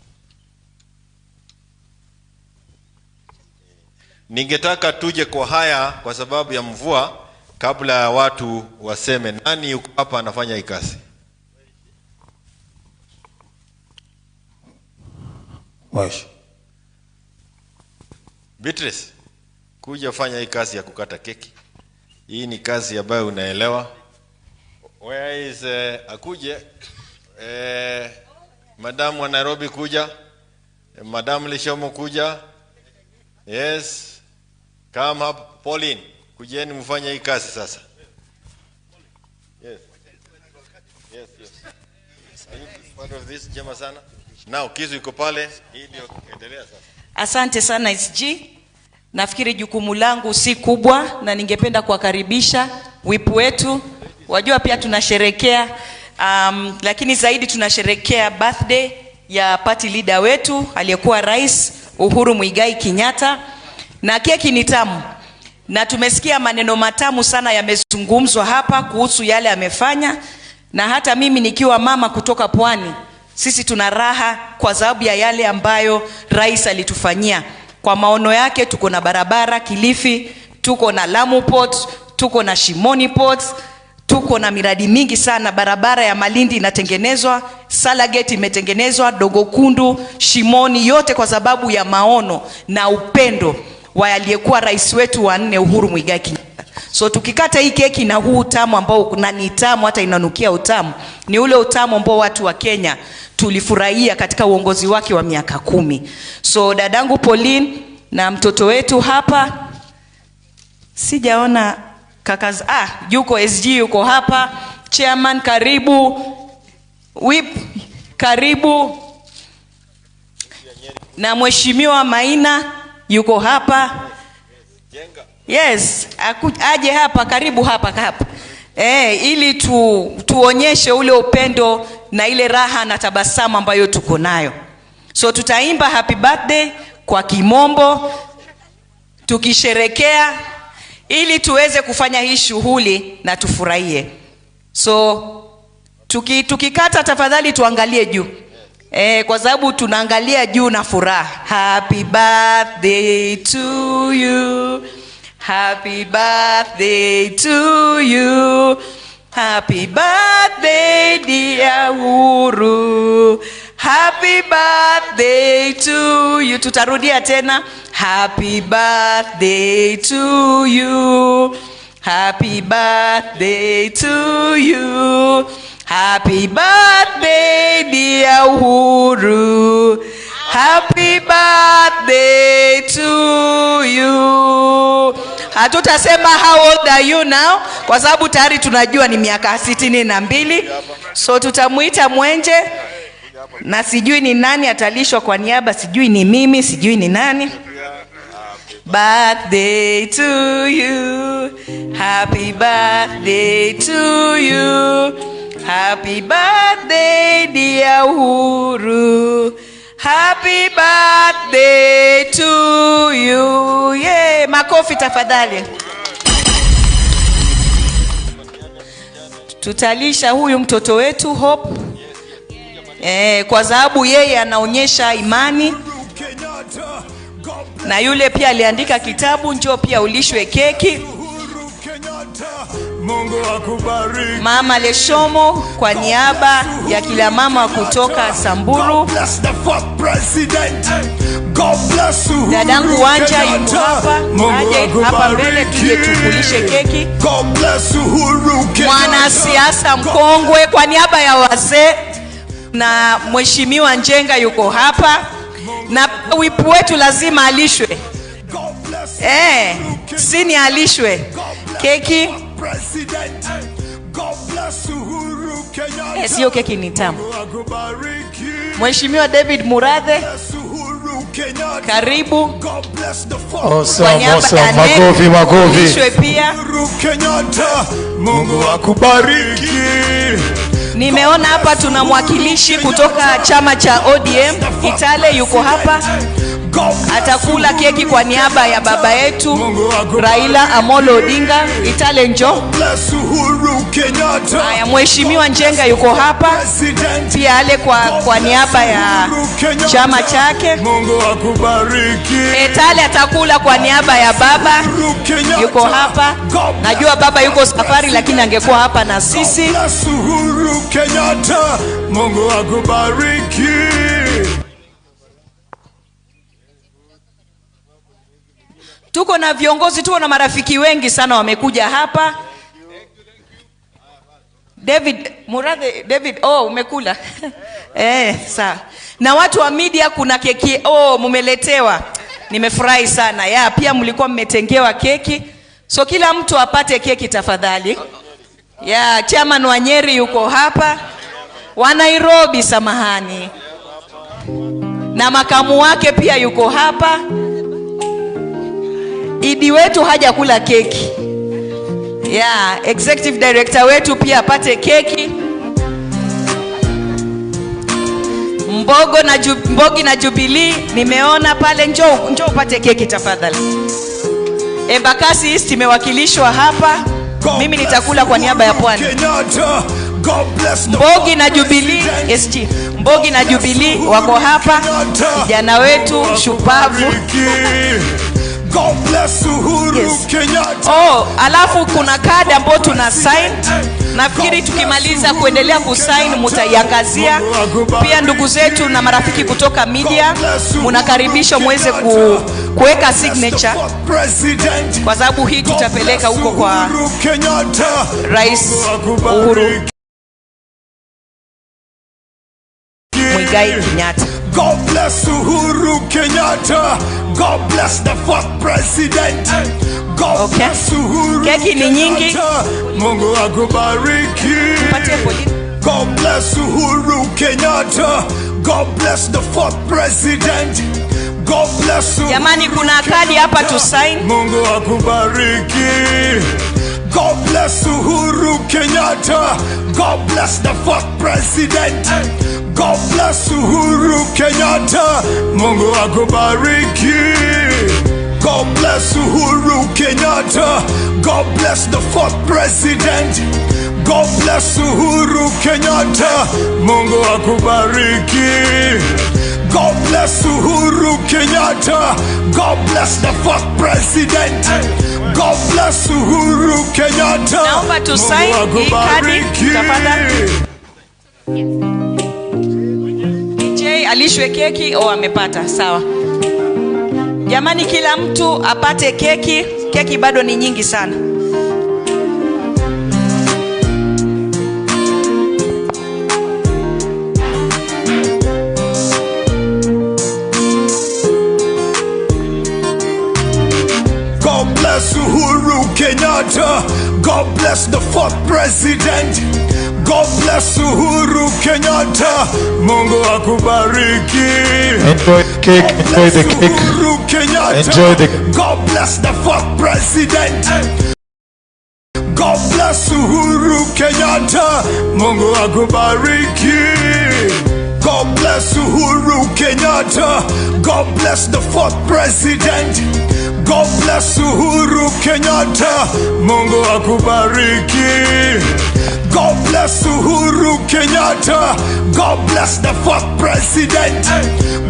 Ningetaka tuje kwa haya kwa sababu ya mvua kabla ya watu waseme nani yuko hapa anafanya ikasi. Wash. Beatrice, kuja fanya hii kazi ya kukata keki. Hii ni kazi ambayo unaelewa. Where is akuje? Madam wa Nairobi kuja. Madam Lishomo kuja. Yes. Come up, Pauline. Kujeni mfanye hii kazi sasa. Yes. Yes, yes. Are you part of this? Jema sana. Now, kisu iko pale. Hii ndio endelea sasa. Asante sana SG. Nafikiri jukumu langu si kubwa na ningependa kuwakaribisha whip wetu. Wajua pia tunasherekea lakini zaidi tunasherekea birthday ya party leader wetu aliyekuwa Rais Uhuru Muigai Kenyatta, na keki ni tamu. Na tumesikia maneno matamu sana yamezungumzwa hapa kuhusu yale amefanya, na hata mimi nikiwa mama kutoka Pwani, sisi tuna raha kwa sababu ya yale ambayo rais alitufanyia. Kwa maono yake tuko na barabara Kilifi, tuko na Lamu Port, tuko na Shimoni Port, tuko na miradi mingi sana. Barabara ya Malindi inatengenezwa, Salagate imetengenezwa, Dogokundu, Shimoni, yote kwa sababu ya maono na upendo wa aliyekuwa rais wetu wa nne Uhuru Muigai Kenyatta. So tukikata hii keki na huu utamu ambao, na ni tamu, hata inanukia utamu, ni ule utamu ambao watu wa Kenya tulifurahia katika uongozi wake wa miaka 10. So dadangu Pauline na mtoto wetu hapa, sijaona kaka, yuko SG yuko hapa, chairman karibu, whip karibu, na mheshimiwa Maina yuko hapa. Yes, aje hapa, karibu hapa hapa. Ili tuonyeshe ule upendo na ile raha na tabasamu ambayo tuko nayo. So tutaimba happy birthday kwa kimombo tukisherekea ili tuweze kufanya hii shughuli na tufurahie. So tukikata tafadhali tuangalie juu. Kwa sababu tunaangalia juu na furaha. Happy birthday to you. Happy birthday to you. Happy birthday dear Uhuru. Happy birthday to you. Tutarudia tena. Happy birthday to you. Happy birthday to you. Happy birthday dear Uhuru. Happy birthday to you. Hatutasema how old are you now, kwa sababu tayari tunajua ni miaka 62. So tutamuita Mwenje, na sijui ni nani atalishwa kwa niaba, sijui ni mimi, sijui ni nani. Birthday to you. Happy birthday to you. Happy birthday dear Uhuru. Happy birthday to you. Yeah, makofi tafadhali. Tutalisha huyu mtoto wetu Hope. Kwa sababu yeye anaonyesha imani. Na yule pia aliandika kitabu, njoo pia ulishwe keki. Mungu akubariki. Mama Leshomo kwa niaba ya kila mama kutoka Samburu. Dadangu Wanja yuko hapa, aje hapa mbele tuje tukulishe keki. Mwanasiasa mkongwe kwa niaba ya wazee, na Mheshimiwa Njenga yuko hapa, na wipu wetu lazima alishwe. Sini alishwe keki. Sio keki ni tamu. Mheshimiwa David Murathe, karibu. Awesome, awesome. Makofi, makofi. Alishwe pia. Mungu akubariki. Nimeona hapa tuna mwakilishi kutoka chama cha ODM, Itale yuko hapa. Atakula keki kwa niaba ya baba yetu Raila Amolo Odinga. Itale njoo. Haya, Mheshimiwa Njenga yuko hapa pia ale kwa niaba ya chama chake. Mungu akubariki. Itale atakula kwa niaba ya baba, yuko hapa. Najua baba yuko safari, lakini angekuwa hapa na sisi. Uhuru Kenyatta, Mungu akubariki. Tuko na viongozi, tuko na marafiki wengi sana wamekuja hapa. David Murathe, David, umekula. Sawa. Na watu wa media kuna keki, mumeletewa. Nimefurahi sana. Ya, pia mlikuwa mmetengewa keki. So kila mtu apate keki tafadhali. Ya, chairman wa Nyeri yuko hapa. Wa Nairobi, samahani. Na makamu wake pia yuko hapa. Idi wetu hajakula keki. Yeah, executive director wetu pia apate keki. Mbogi na Jubilee nimeona pale, njoo upate keki tafadhali. Embakasi East imewakilishwa hapa. Mimi nitakula kwa niaba ya Pwani. Mbogi na Jubilee SG. Mbogi na Jubilee wako hapa. Kijana wetu shupavu. God bless Uhuru Kenyatta. Alafu kuna kadi ambayo tuna sign Nafikiri tukimaliza kuendelea kusign mutaiangazia. Pia ndugu zetu na marafiki kutoka media munakaribishwa muweze kuweka signature, kwa sababu hii tutapeleka huko kwa Rais Uhuru Muigai Kenyatta. God bless Uhuru Kenyatta. God bless the fourth president. God bless Uhuru Keki ni nyingi. Kenyatta. Mungu akubariki. God bless Uhuru Kenyatta. God bless the fourth president. God bless Uhuru Jamani, kuna kadi hapa tu sign. Mungu akubariki. God bless Uhuru Kenyatta. God bless the fourth president. God bless Uhuru Kenyatta. Mungu akubariki. God bless Uhuru Kenyatta. God bless the fourth president. God bless Uhuru Kenyatta. Mungu akubariki. God bless Uhuru Kenyatta. God bless the fourth president. God bless Uhuru Kenyatta. Naomba tu sign hii kadi tafadhali. DJ alishwe keki au amepata? Sawa. Jamani, kila mtu apate keki. Keki bado ni nyingi sana. God bless Uhuru Kenyatta. God bless the fourth president. God bless Uhuru Kenyatta. Mungu akubariki. Enjoy the cake. Enjoy the cake. Uhuru Kenyatta. Enjoy the. God bless the fourth president. God bless Uhuru Kenyatta. Mungu akubariki. God bless Uhuru Kenyatta. God bless the fourth president. God bless Uhuru Kenyatta. Mungu akubariki. God bless Uhuru Kenyatta. God bless the fourth president.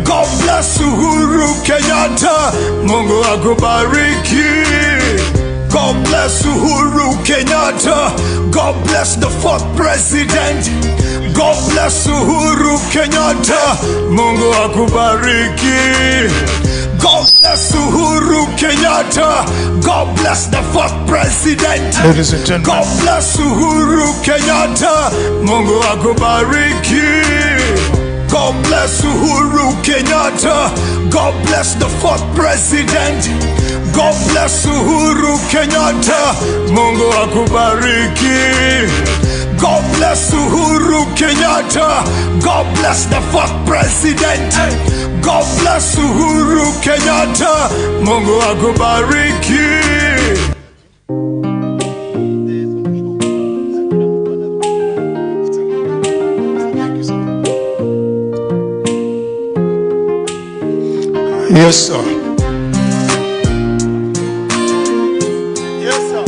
God bless Uhuru Kenyatta. Mungu akubariki. God bless Uhuru Kenyatta. God bless the fourth president. God bless Uhuru Kenyatta. Mungu akubariki. God bless Uhuru Kenyatta. God bless the fourth president. Ladies and gentlemen. God bless Uhuru Kenyatta. Mungu akubariki. God bless Uhuru Kenyatta. God bless the fourth president. God bless Uhuru Kenyatta. Mungu akubariki. God bless Uhuru Kenyatta. God bless the fourth president. God bless Uhuru Kenyatta. Mungu akubariki. Yes, sir. Yes, sir.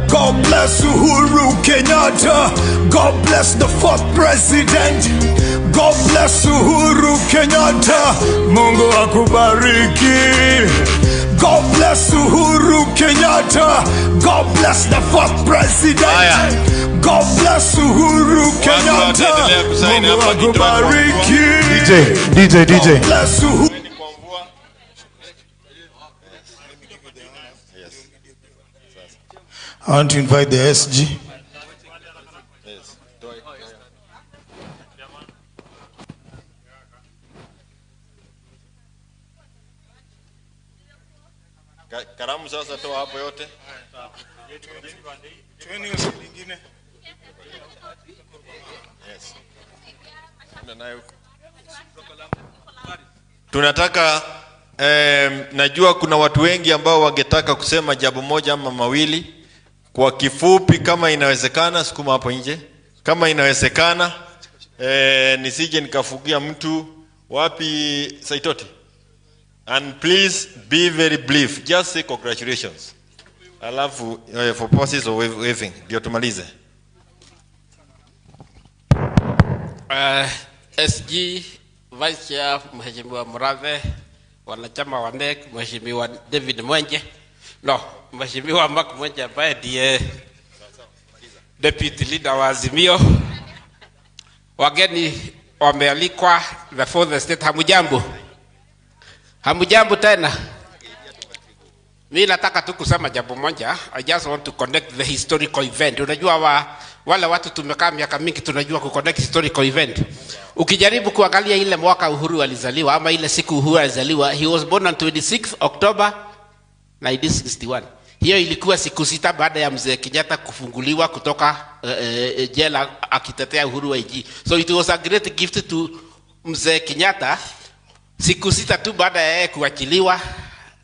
God bless Uhuru Kenyatta. God bless the fourth president. God bless Uhuru Kenyatta. Mungu akubariki. God bless Uhuru Kenyatta. God bless the fourth president. God bless Uhuru Kenyatta. Mungu akubariki. DJ, DJ, DJ. God bless Uhuru. I want to invite the SG. Karamu sasa toa hapo yote. Yes. Tunataka najua kuna watu wengi ambao wangetaka kusema jambo moja ama mawili. Kwa kifupi kama inawezekana, sukuma hapo nje. Kama inawezekana, nisije nikafugia mtu wapi Saitoti. And please be very brief. Just say congratulations. Alafu for purposes of waving. Ndio tumalize. SG Vice Chair Mheshimiwa Murathe, Wanachama wa NEC, Mheshimiwa David Mwenje, no, Mheshimiwa Mark Mwenje ambaye ndiye deputy leader wa Azimio, wageni wamealikwa, the fourth estate, hamujambo? Hamujambo tena? Mi nataka tu kusema jambo moja. I just want to connect the historical event. Unajua wale watu tumekaa miaka mingi tunajua ku connect historical event. Ukijaribu kuangalia ile mwaka Uhuru alizaliwa ama ile siku Uhuru alizaliwa, he was born on 26 October 1961. Hiyo ilikuwa siku 6 baada ya mzee Kenyatta kufunguliwa kutoka jela akitetea uhuru wa nchi. So it was a great gift to mzee Kenyatta. Siku 6 tu baada ya yeye kuachiliwa,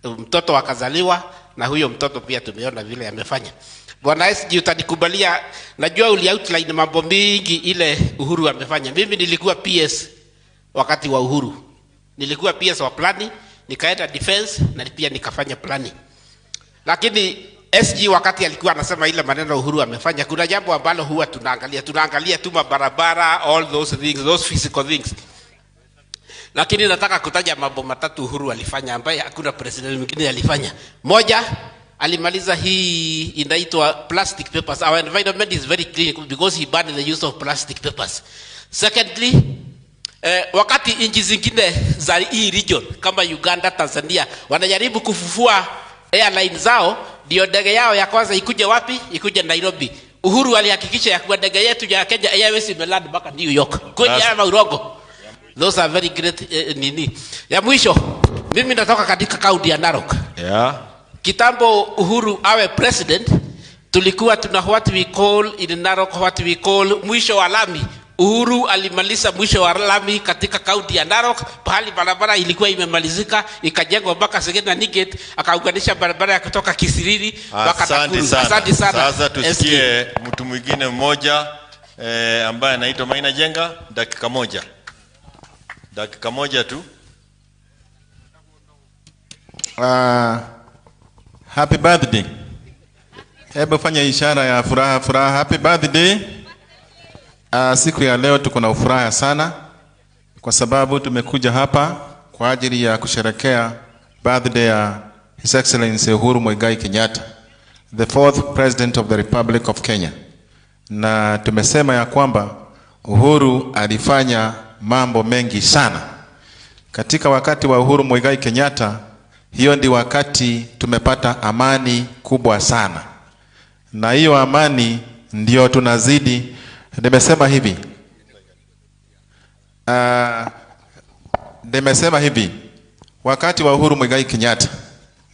mtoto akazaliwa, na huyo mtoto pia tumeona vile amefanya. Bwana SG, utanikubalia, najua uli outline mambo mingi ile Uhuru amefanya. Mimi nilikuwa PS wakati wa Uhuru. Nilikuwa PS wa planning, nikaenda defense na pia nikafanya planning. Lakini SG wakati alikuwa anasema ile maneno Uhuru amefanya, kuna jambo ambalo huwa tunaangalia. Tunaangalia tu mabarabara, all those things, those physical things. Lakini nataka kutaja mambo matatu Uhuru alifanya ambaye hakuna president mwingine alifanya. Moja, alimaliza hii inaitwa plastic papers. Our environment is very clean because he banned the use of plastic papers. Secondly, wakati nchi zingine za hii region kama Uganda, Tanzania wanajaribu kufufua airline zao, ndio ndege yao ya kwanza ikuje wapi? Ikuje Nairobi. Uhuru alihakikisha ya kuwa ndege yetu ya Kenya Airways imeland mpaka New York. Kweli ama urongo? Those are very great nini. Ya mwisho, mimi natoka katika kaunti ya Narok. Kitambo Uhuru awe president, tulikuwa tuna what we call in Narok, what we call mwisho wa lami. Uhuru alimaliza mwisho wa lami katika kaunti ya Narok, pahali barabara ilikuwa imemalizika, ikajengwa mpaka Segena Nigate, akaunganisha barabara ya kutoka Kisiriri mpaka Asante Nakuru. sana. Asante sana. Sasa tusikie mtu mwingine mmoja ambaye anaitwa Maina Jenga, dakika moja. Dakika moja tu. Happy birthday. Hebu fanya ishara ya furaha furaha. Happy birthday. Siku ya leo tuko na furaha sana kwa sababu tumekuja hapa kwa ajili ya kusherekea birthday ya His Excellency Uhuru Muigai Kenyatta, the fourth president of the Republic of Kenya. Na tumesema ya kwamba Uhuru alifanya mambo mengi sana. Katika wakati wa Uhuru Muigai Kenyatta, hiyo ndi wakati tumepata amani kubwa sana. Na hiyo amani ndio tunazidi. Nimesema hivi. Nimesema hivi. Wakati wa Uhuru Muigai Kenyatta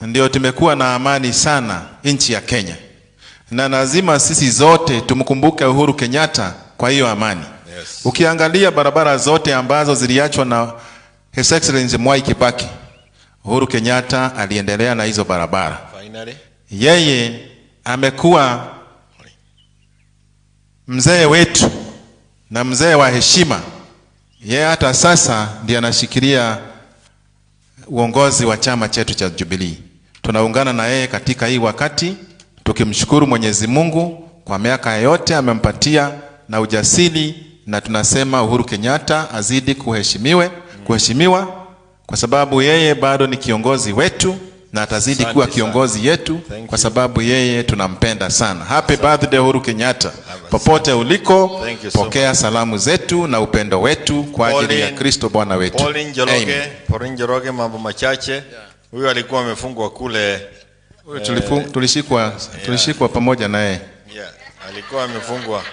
ndio tumekuwa na amani sana nchi ya Kenya. Na lazima sisi zote tumkumbuke Uhuru Kenyatta kwa hiyo amani. Yes. Ukiangalia barabara zote ambazo ziliachwa na His Excellency Mwai Kibaki, Uhuru Kenyatta aliendelea na hizo barabara. Finally. Yeye amekuwa mzee wetu na mzee wa heshima. Yeye hata sasa ndiye anashikilia uongozi wa chama chetu cha Jubilee. Tunaungana na yeye katika hii wakati tukimshukuru Mwenyezi Mungu kwa miaka yote amempatia na ujasiri, na tunasema Uhuru Kenyatta azidi kuheshimiwa kwa sababu yeye bado ni kiongozi wetu na atazidi kuwa kiongozi yetu kwa sababu yeye tunampenda sana. Happy birthday Uhuru Kenyatta. Popote uliko, pokea salamu zetu na upendo wetu kwa ajili ya Kristo Bwana wetu. Pauline Njoroge, Pauline Njoroge, mambo machache. Huyu alikuwa amefungwa kule. Tulishikwa pamoja naye. Yeah, alikuwa amefungwa.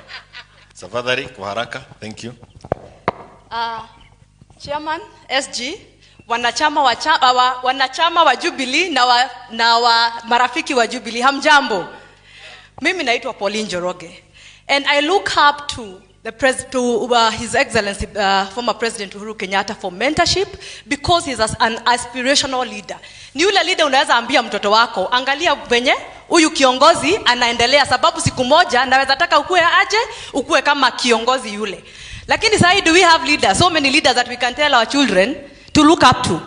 Tafadhali kwa haraka. Thank you. Chairman SG, wanachama wa Jubilee na marafiki wa Jubilee, hamjambo. Mimi naitwa Pauline Njoroge, and I look up to His Excellency former President Uhuru Kenyatta for mentorship because he's an aspirational leader. Ni yule leader unaweza ambia mtoto wako, angalia venye huyu kiongozi anaendelea, sababu siku moja naweza taka ukue aje, ukue kama kiongozi yule. Lakini sasa do we have leaders, so many leaders that we can tell our children to look up to?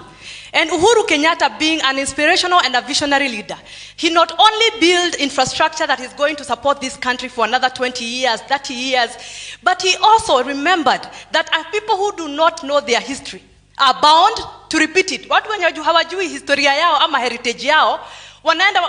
And Uhuru Kenyatta being an inspirational and a visionary leader, he not only built infrastructure that is going to support this country for another 20 years, 30 years, but he also remembered that are people who do not know their history. are bound to repeat it. Watu wenye hawajui historia yao ama heritage yao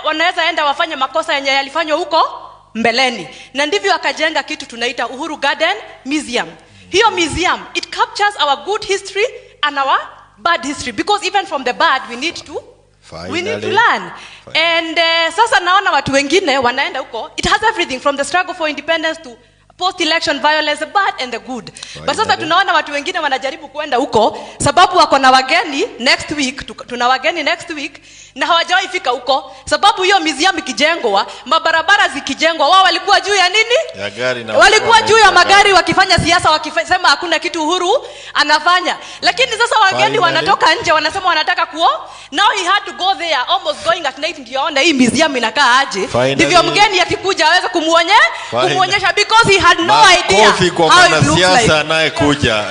wanaweza enda wafanye makosa yenye yalifanywa huko mbeleni. Na ndivyo akajenga kitu tunaita Uhuru Garden Museum. Hiyo museum, it captures our good history and our bad history, because even from the bad we need to learn. And sasa naona watu wengine wanaenda huko. It has everything from the struggle for independence to post-election violence, the bad and the good. But sasa tunaona watu wengine wanajaribu kuenda huko sababu wako na wageni next week, tuna wageni next week na hawajawahi fika huko sababu hiyo museum ikijengwa, mabarabara zikijengwa, wao walikuwa juu ya nini? Ya gari na walikuwa juu ya magari wakifanya siasa, wakisema hakuna kitu Uhuru anafanya. Lakini sasa wageni wanatoka nje wanasema wanataka kuo. Now he had to go there almost going at night ndio aone hii museum inakaa aje. Ndivyo mgeni akikuja aweze kumuonyesha because he had no idea kwa how it looks like. Anayekuja.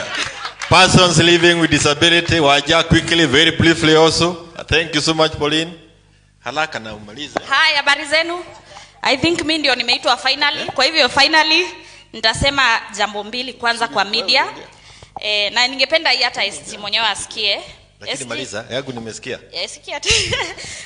Persons living with disability waja quickly, very briefly also. Thank you so much, Pauline. Haraka na umalize. Hi, habari zenu. I think mimi ndio nimeitwa finally. Yeah. Kwa hivyo finally nitasema jambo mbili kwanza kwa media. Na ningependa hii hata SG mwenyewe asikie. Lakini maliza, yangu nimesikia. Sikia tu.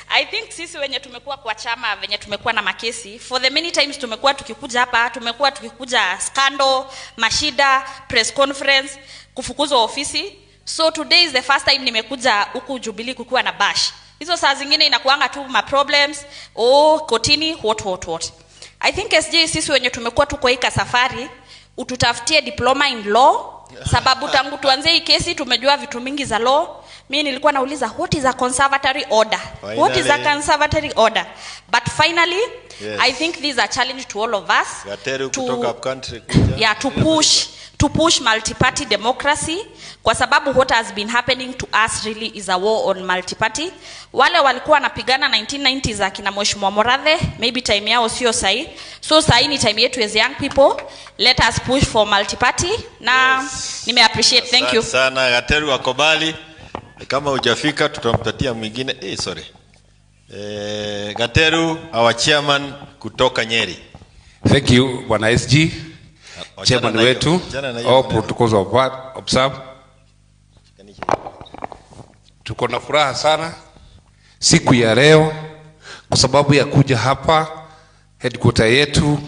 I think sisi wenye tumekuwa kwa chama, wenye tumekuwa na makesi, for the many times tumekuwa tukikuja hapa, tumekuwa tukikuja scandal, mashida, press conference, kufukuzwa ofisi. So today is the first time nimekuja huku Jubilee kukuwa na bash. Hizo saa zingine inakuanga tu ma problems, oh kotini, what. I think SG sisi wenye tumekuwa tuko hii safari, ututafutie diploma in law, sababu tangu tuanze hii kesi tumejua vitu mingi za law. Mimi nilikuwa nauliza what is a conservatory order? Finally. What is a conservatory order? But finally, yes, I think this is a challenge to all of us. Gateru kutoka upcountry kuja. Yeah, to push multi-party democracy, kwa sababu what has been happening to us really is a war on multi-party. Wale walikuwa wanapigana 1990s akina Mheshimiwa Morathe, maybe time yao sio sahi. So sahi ni time yetu as young people. Let us push for multi-party. Na yes, nime appreciate. Thank you sana Gateru akobali. Kama hujafika tutampatia mwingine. Sorry. Gateru, our chairman kutoka Nyeri. Thank you Bwana SG. Chairman wetu, all protocols observed. Tuko na furaha sana siku ya leo kwa sababu ya kuja hapa headquarter yetu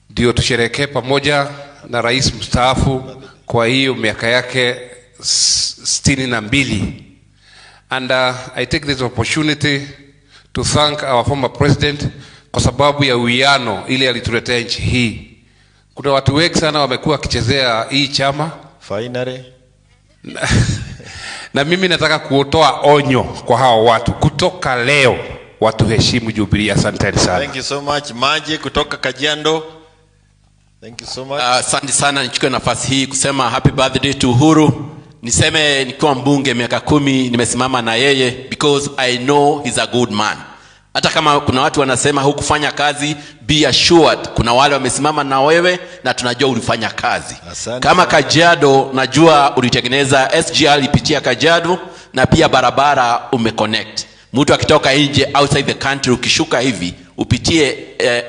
ndio tusherehekee pamoja na rais mstaafu kwa hiyo miaka yake 62. And I take this opportunity to thank our former president kwa sababu ya uwiano ile alituletea nchi hii. Kuna watu wengi sana wamekuwa wakichezea hii chama. Finally. Na mimi nataka kutoa onyo kwa hao watu. Kutoka leo watu heshimu Jubilee. Asante sana. Thank you so much. Maji kutoka Kajiado. Thank you so much. Asante sana, nichukue nafasi hii kusema happy birthday to Uhuru. Niseme nikiwa mbunge miaka 10 nimesimama na yeye because I know he's a good man. Hata kama kuna watu wanasema hukufanya kazi, be assured kuna wale wamesimama na wewe na tunajua ulifanya kazi. Asante. Kama Kajiado najua ulitengeneza SGR ipitia Kajiado na pia barabara umeconnect. Mtu akitoka nje outside the country ukishuka hivi upitie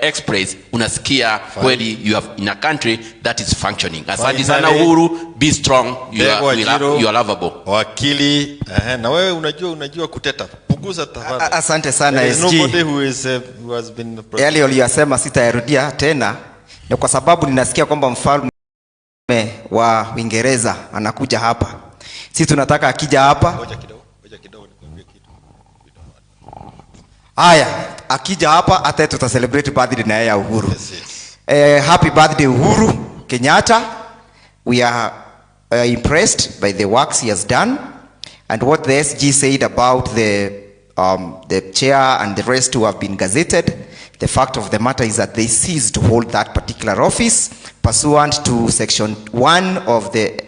express unasikia kweli you have in a country that is functioning. Asante sana Uhuru, be strong, you are lovable. Wakili, na wewe unajua kuteta. Punguza tafadhali. Asante sana SG. Nobody who is who has been yale uliyosema sitayarudia tena, ni kwa sababu ninasikia kwamba mfalme wa Uingereza anakuja hapa. Sisi tunataka akija hapa. Ngoja kidogo nikwambie kitu. Haya, akija hapa hata tuta celebrate birthday na yeye Uhuru. Yes, yes. Happy birthday Uhuru Kenyatta. We are impressed by the works he has done and what the SG said about the chair and the rest who have been gazetted. The fact of the matter is that they ceased to hold that particular office pursuant to Section 1 of the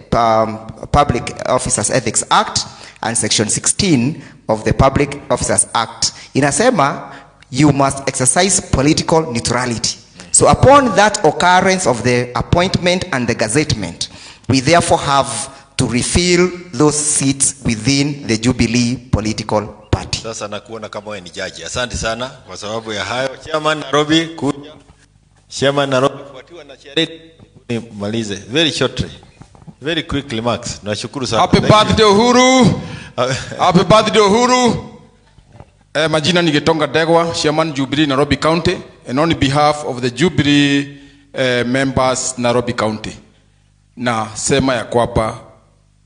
Public Officers Ethics Act and Section 16 of the Public Officers Act. Inasema, you must exercise political neutrality. So upon that occurrence of the appointment and the gazettement, we therefore have to refill those seats within the Jubilee political party. Sasa nakuona kama wewe ni jaji. Asante sana kwa sababu ya hayo. Chairman Nairobi kuja. Chairman Nairobi fuatiwa na Charity. Nimalize very shortly. Very quickly, Max. Nashukuru sana. Happy Thank you. birthday Uhuru. Happy birthday Uhuru. Majina ni Getonga Degwa, Chairman Jubilee Nairobi County, and on behalf of the Jubilee members Nairobi County, na sema ya kwamba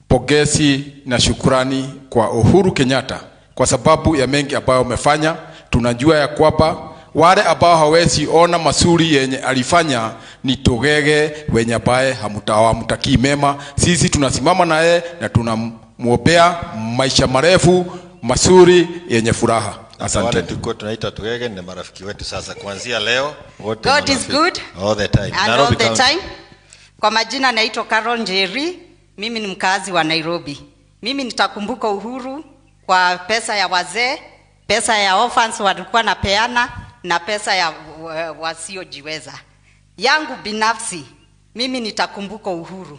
pongezi na shukrani kwa Uhuru Kenyatta kwa sababu ya mengi ambayo amefanya. Tunajua ya kwamba wale ambao hawezi ona mazuri yenye alifanya ni togege wenye ambaye hamtakii mema. Sisi tunasimama naye na tunamuombea maisha marefu mazuri yenye furaha. Asante. Wale Asante. tulikuwa tunaita tugege ni marafiki wetu sasa kuanzia leo wote God is marafiki. good. All the time. And all Nairobi the County. time. Kwa majina naitwa Carol Njeri, mimi ni mkazi wa Nairobi. Mimi nitakumbuka Uhuru kwa pesa ya wazee, pesa ya orphans walikuwa napeana na pesa ya wasiojiweza. Yangu binafsi, mimi nitakumbuka Uhuru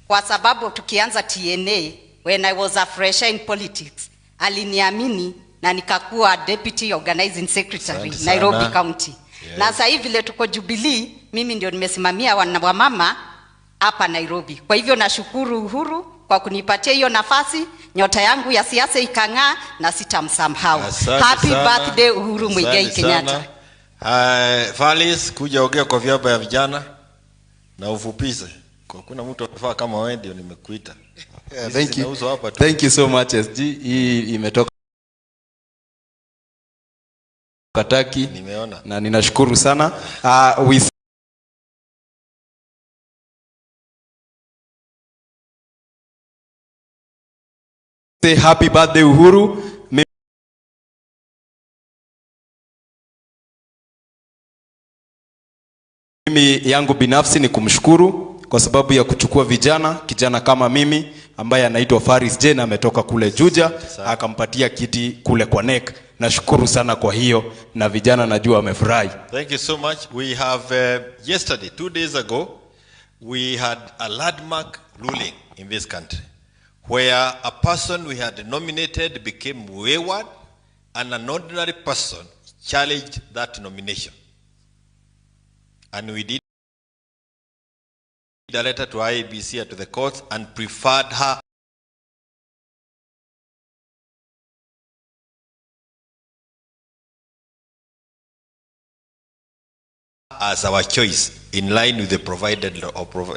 kwa sababu tukianza TNA, when I was a fresher in politics, aliniamini na nikakuwa deputy organizing secretary Asante sana. Nairobi County. Yes. Na sasa hivi vile tuko Jubilee, mimi ndio nimesimamia wamama hapa Nairobi. Kwa hivyo nashukuru Uhuru kwa kunipatia hiyo nafasi, nyota yangu ya siasa ikang'aa na sitamsahau. Asante Happy sana. birthday Uhuru Muigai Asante Kenyatta. sana. Falis, kuja ongea kwa niaba ya vijana na ufupize. Kwa kuna mtu amefaa kama wewe ndio nimekuita. Yeah, Hizi thank you. zinauzwa hapa tu. Thank you so much SG. Hii imetoka Turkey. Nimeona. Na ninashukuru sana. We say happy birthday Uhuru. Mimi yangu binafsi ni kumshukuru kwa sababu ya kuchukua vijana, kijana kama mimi ambaye anaitwa Faris Jane ametoka kule Juja, akampatia kiti kule kwa NEC. Nashukuru sana kwa hiyo, na vijana najua wamefurahi. Thank you so much. We have yesterday, 2 days ago, we had a landmark ruling in this country where a person we had nominated became wayward and an ordinary person challenged that nomination. And we did a letter to IEBC and to the courts and preferred her as our choice in line with the provided law or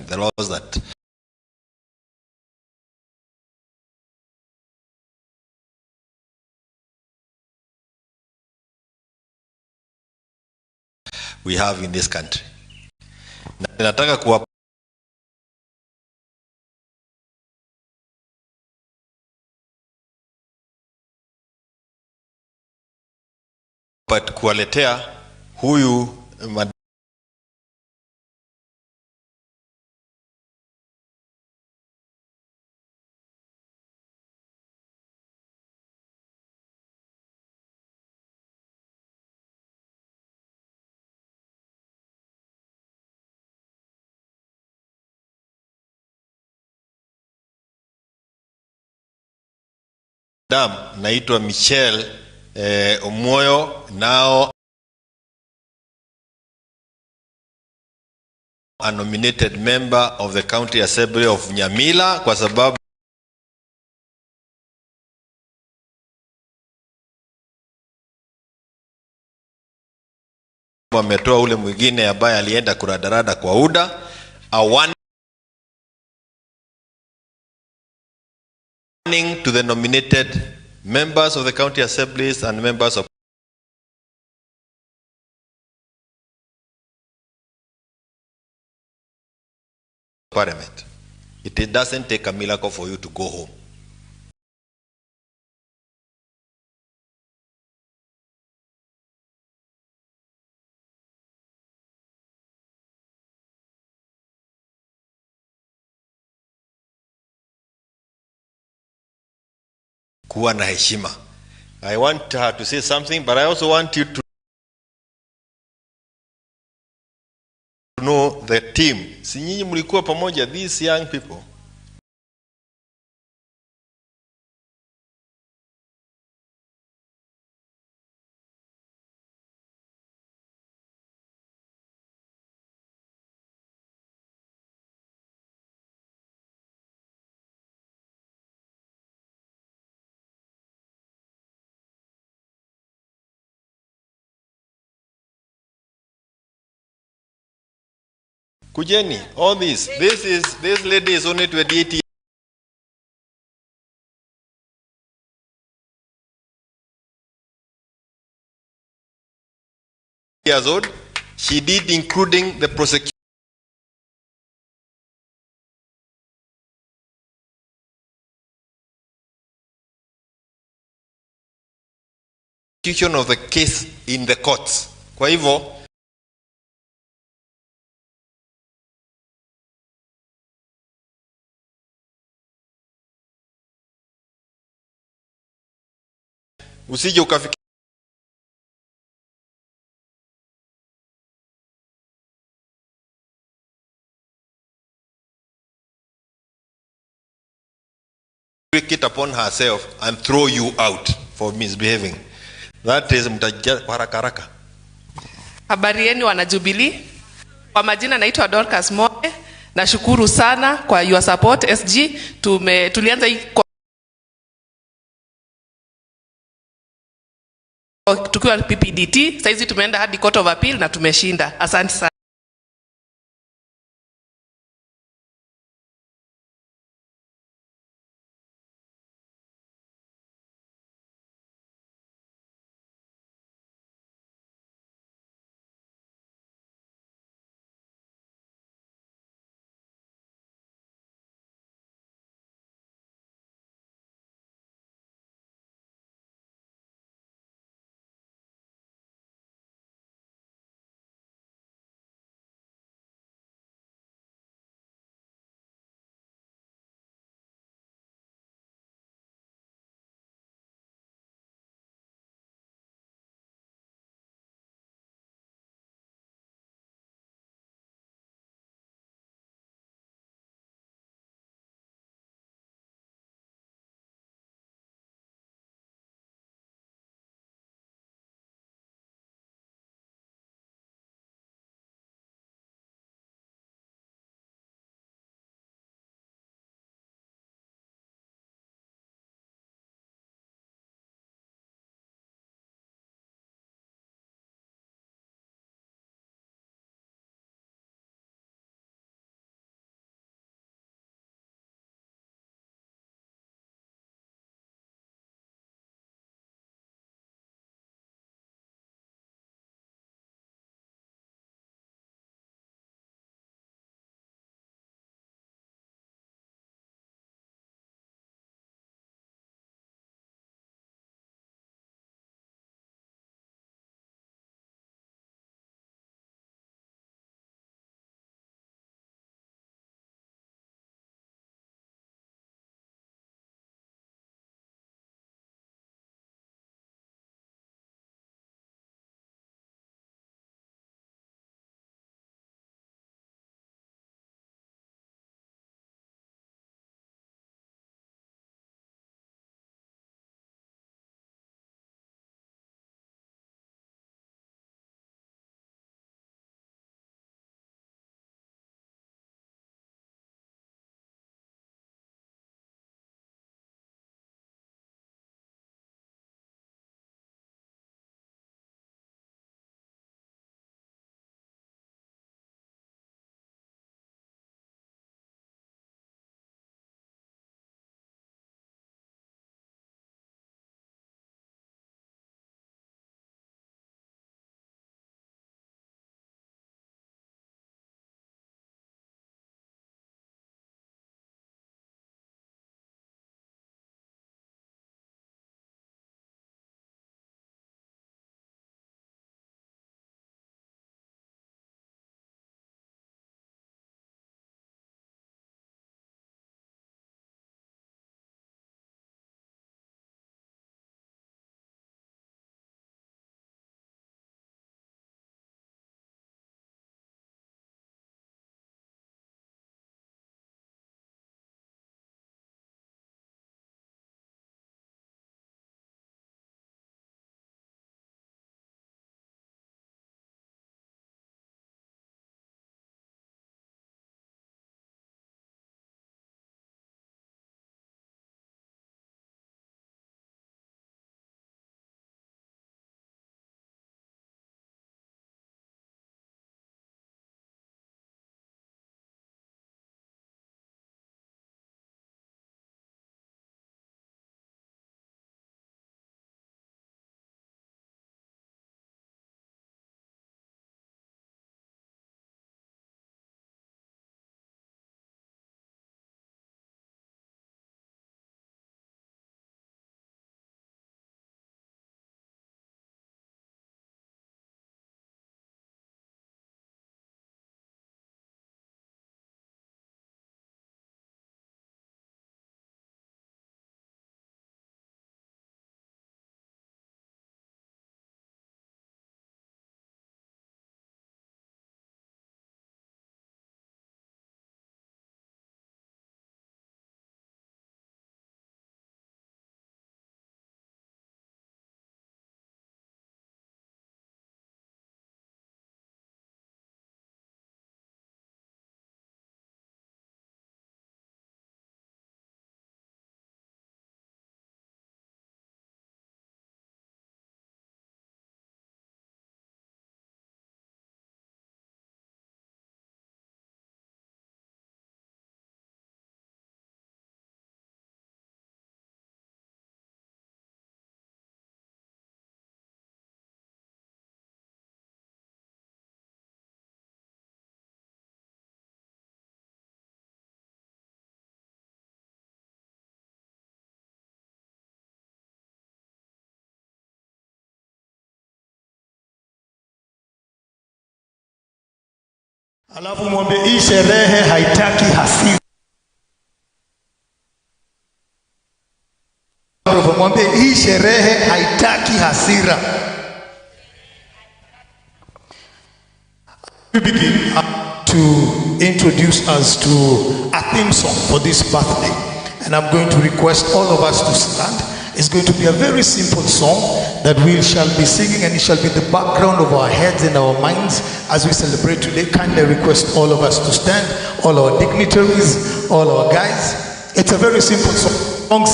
the laws that we have in this country. Na nataka kuwa but kuwaletea huyu madam naitwa Michelle Omoyo, now a nominated member of the County Assembly of Nyamira, kwa sababu ametoa ule mwingine ambaye alienda kuradarada kwa UDA. A warning to the nominated members of the county assemblies and members of parliament. It doesn't take a miracle for you to go home. Kuwa na heshima. I want her to say something, but I also want you to know the team. Si nyinyi mlikuwa pamoja, these young people. Kujeni, all this. This lady is only 28 years old. She did, including the prosecution of the case in the courts. Kwa hivyo usije ukafikiria it upon herself and throw you out for misbehaving. That is mtaja kwa haraka haraka. Habari yenu wana Jubilee. Kwa majina naitwa Dorcas Moe. Nashukuru sana kwa your support SG. Tulianza hii tukiwa PPDT, saizi tumeenda hadi Court of Appeal na tumeshinda. Asante sana. Alafu mwambie hii sherehe haitaki hasira. Mwambie hii sherehe haitaki hasira. We begin to introduce us to a theme song for this birthday. And I'm going to request all of us to stand. It's going to be a very simple song that we shall be singing, and it shall be the background of our heads and our minds as we celebrate today. Kindly request all of us to stand, all our dignitaries, all our guys. It's a very simple song.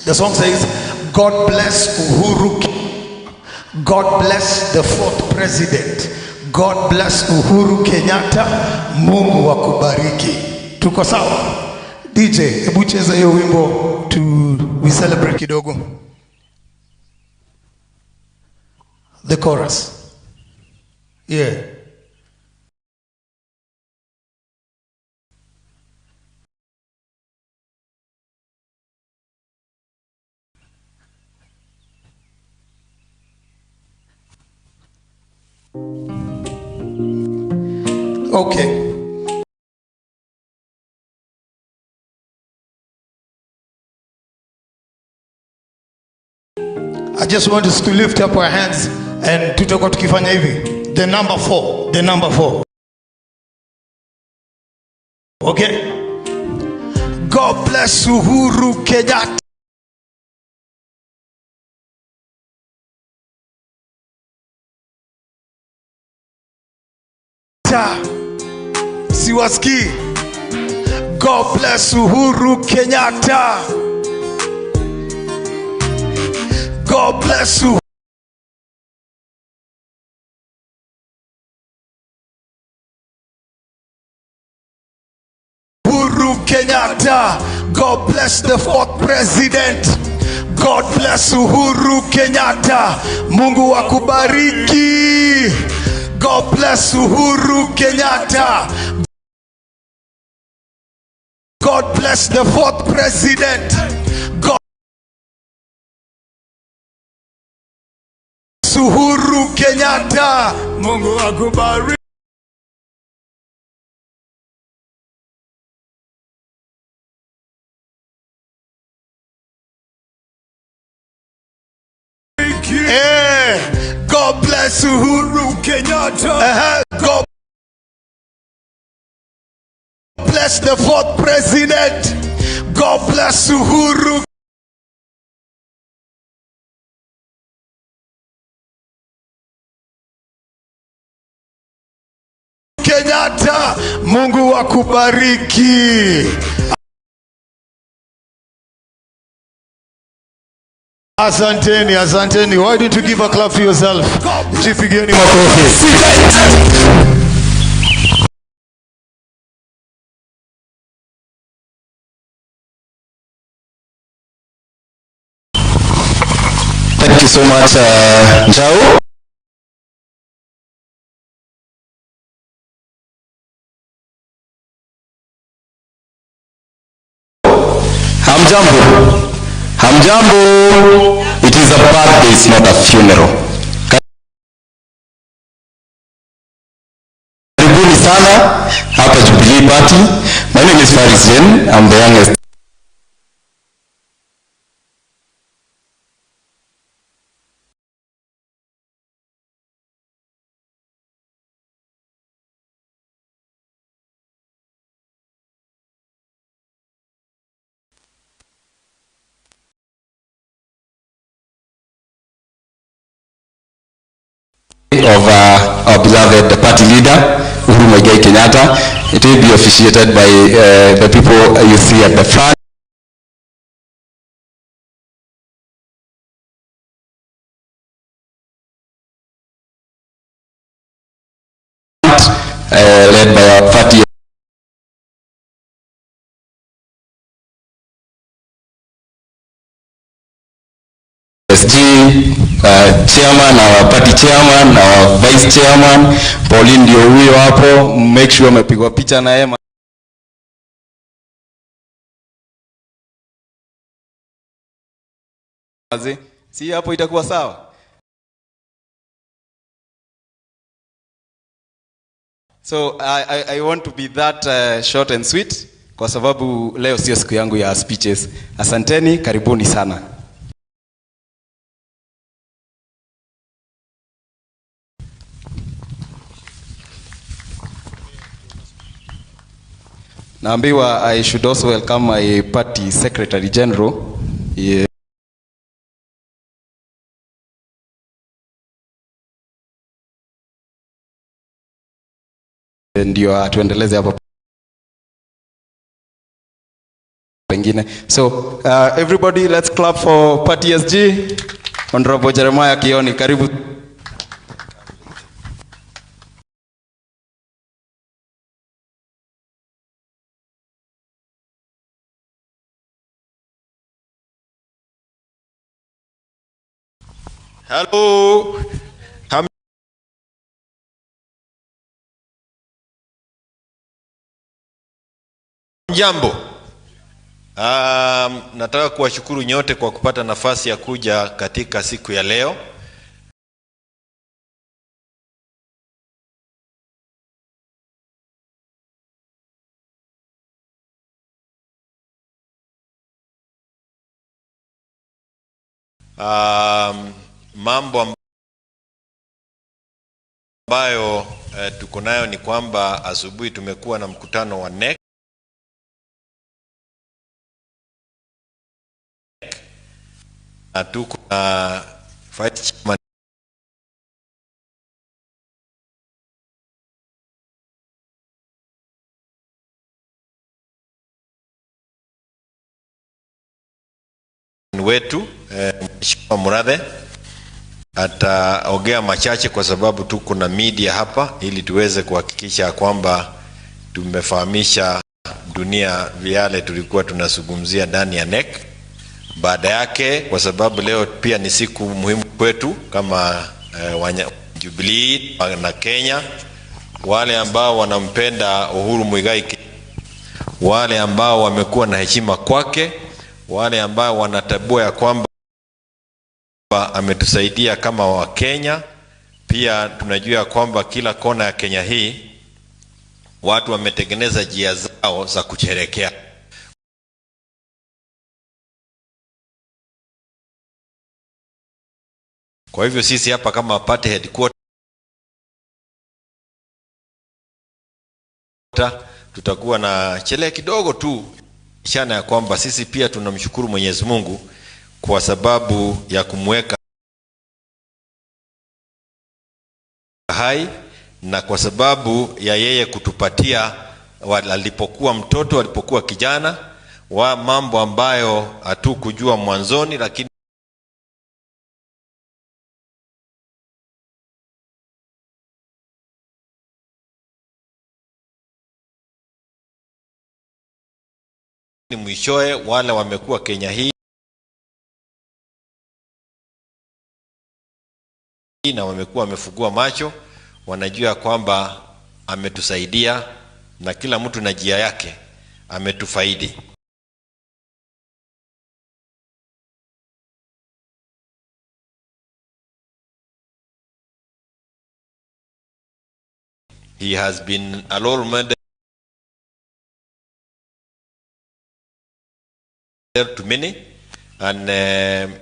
The song says, God bless Uhuru, God bless the fourth president, God bless Uhuru Kenyatta, Mungu akubariki. Tuko sawa? DJ, hebu cheza hiyo wimbo to we celebrate kidogo. The chorus. Yeah. Okay. I just want us to lift up our hands and tutakuwa tukifanya hivi. The number 4, the number 4. Okay? God bless Uhuru Kenyatta. Siwaski. God bless Uhuru Kenyatta. God bless you. Uhuru Kenyatta. God bless the fourth president. God bless Uhuru Kenyatta. Mungu akubariki. God bless Uhuru Kenyatta. God bless the fourth president. God Uhuru Kenyatta. Mungu akubariki. Yeah. God bless Uhuru Kenyatta. God bless the fourth president. God bless Uhuru Kenyatta. Mungu akubariki. Asanteni, asanteni. Why don't you give a clap for yourself? Jipigieni makofi. Thank you so much, Njau. Hamjambo. Hamjambo. It is a birthday, it's not a funeral. Karibuni sana hapa Jubilee Party. My name is Faris Jen. I'm the youngest of our beloved party leader, Uhuru Muigai Kenyatta. It will be officiated by the people you see at the front. Led by our party SG, chairman, our party chairman, our vice chairman, Pauline ndio huyo hapo. Make sure amepigwa picha na yeye. Si hapo itakuwa sawa? So I want to be that short and sweet kwa sababu leo sio siku yangu ya speeches. Asanteni, karibuni sana. Naambiwa I should also welcome my party secretary general. Yeah. Ndio atuendeleze hapo pengine. So everybody let's clap for party SG. Honorable Jeremiah Kioni, karibu. Hello. Hamjambo. Nataka kuwashukuru nyote kwa kupata nafasi ya kuja katika siku ya leo. Mambo ambayo tuko nayo ni kwamba asubuhi tumekuwa na mkutano wa NEC na tuko na vice chairman wetu Mheshimiwa Murathe ataongea machache kwa sababu tuko na media hapa ili tuweze kuhakikisha kwamba tumefahamisha dunia yale tulikuwa tunazungumzia ndani ya NEC. Baada yake, kwa sababu leo pia ni siku muhimu kwetu kama Jubilee na Kenya, wale ambao wanampenda Uhuru Muigai, wale ambao wamekuwa na heshima kwake, wale ambao wanatambua ya kwamba ametusaidia kama Wakenya. Pia tunajua kwamba kila kona ya Kenya hii watu wametengeneza njia zao za kusherehekea. Kwa hivyo sisi hapa kama party headquarter tutakuwa na sherehe kidogo tu, ishara ya kwamba sisi pia tunamshukuru Mwenyezi Mungu kwa sababu ya kumweka hai na kwa sababu ya yeye kutupatia alipokuwa mtoto, alipokuwa kijana, wa mambo ambayo hatukujua mwanzoni, lakini mwishowe wale wamekuwa Kenya hii na wamekuwa wamefungua macho, wanajua kwamba ametusaidia na kila mtu na njia yake ametufaidi. He has been a role model to many, and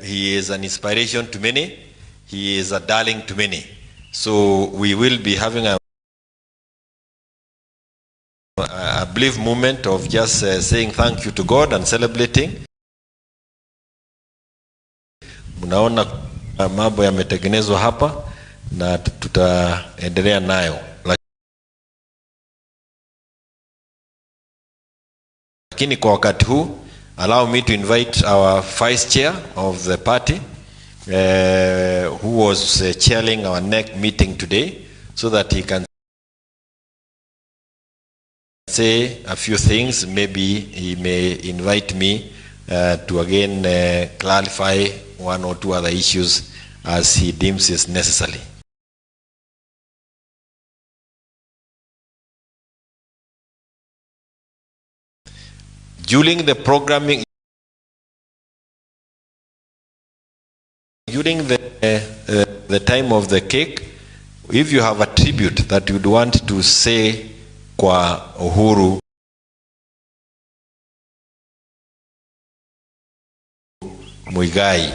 he is an inspiration to many. He is a darling to many. So we will be having a brief moment of just saying thank you to God and celebrating. Mnaona mambo yametengenezwa hapa na tutaendelea nayo. Lakini kwa wakati huu, allow me to invite our vice chair of the party, who was chairing our NEC meeting today, so that he can say a few things. Maybe he may invite me to again clarify one or two other issues as he deems is necessary. During the programming, during the time of the cake, If you have a tribute that you'd want to say kwa Uhuru Muigai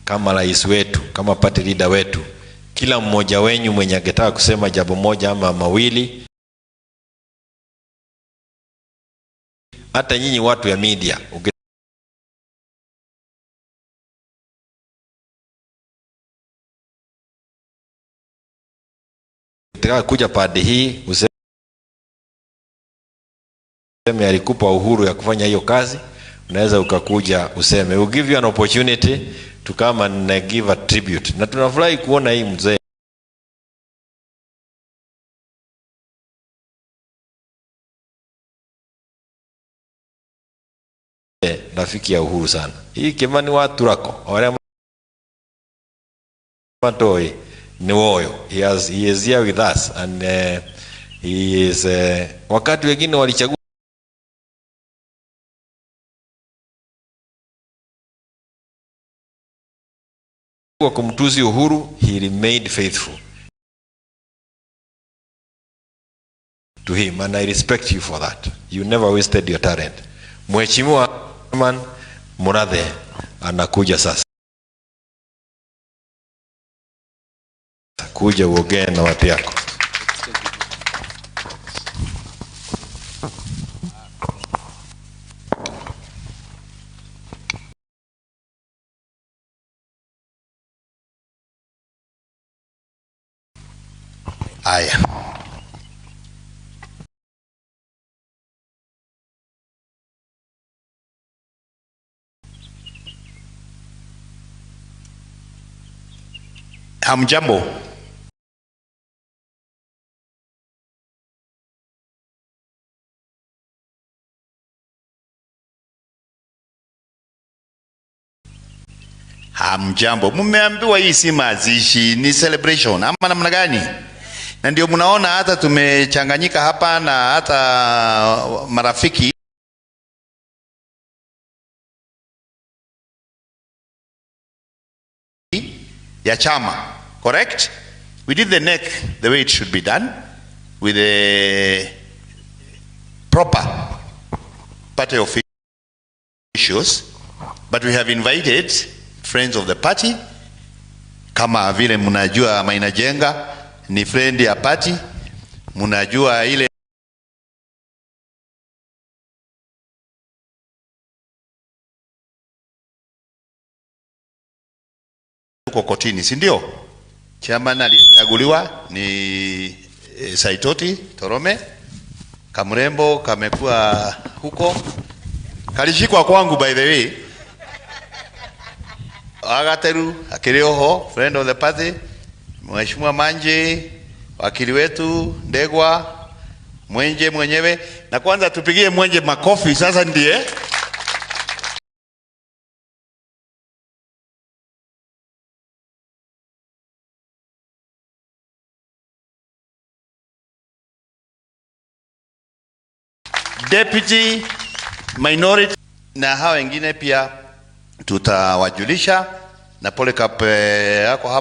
kama rais wetu, kama party leader wetu, kila mmoja wenyu mwenye angetaka kusema jambo moja ama mawili, hata nyinyi watu ya media, ukitaka kuja pande hii useme alikupa uhuru ya kufanya hiyo kazi, unaweza ukakuja useme. We'll give you an opportunity to come and give a tribute. Na tunafurahi kuona hii mzee rafiki ya Uhuru sana. Hii Kimani wa Turako, wale matoi ni woyo. He is here with us and he is wakati wengine walichagua kumtuzi Uhuru, he remained faithful to him, and I respect you for that. You never wasted your talent. Mheshimiwa Murathe anakuja sasa. Kuja uongee na watu yako. Aya. Hamjambo. Hamjambo. Mmeambiwa hii si mazishi, ni celebration ama namna gani? Na ndio mnaona hata tumechanganyika hapa na hata marafiki ya chama. Correct? We did the neck the way it should be done, with a proper party officials, but we have invited friends of the party. Kama vile mnajua Maina Njenga ni friend ya party, mnajua ile uko kotini, si ndio? Chairman alichaguliwa ni Saitoti Torome. Kamrembo kamekuwa huko, kalishikwa kwangu by the way. Agateru akirioho, friend of the party, Mheshimiwa Manje, wakili wetu Ndegwa, Mwenje mwenyewe. Na kwanza tupigie Mwenje makofi sasa ndiye. Deputy Minority na hao wengine pia tutawajulisha, na Polycarp yako hapa.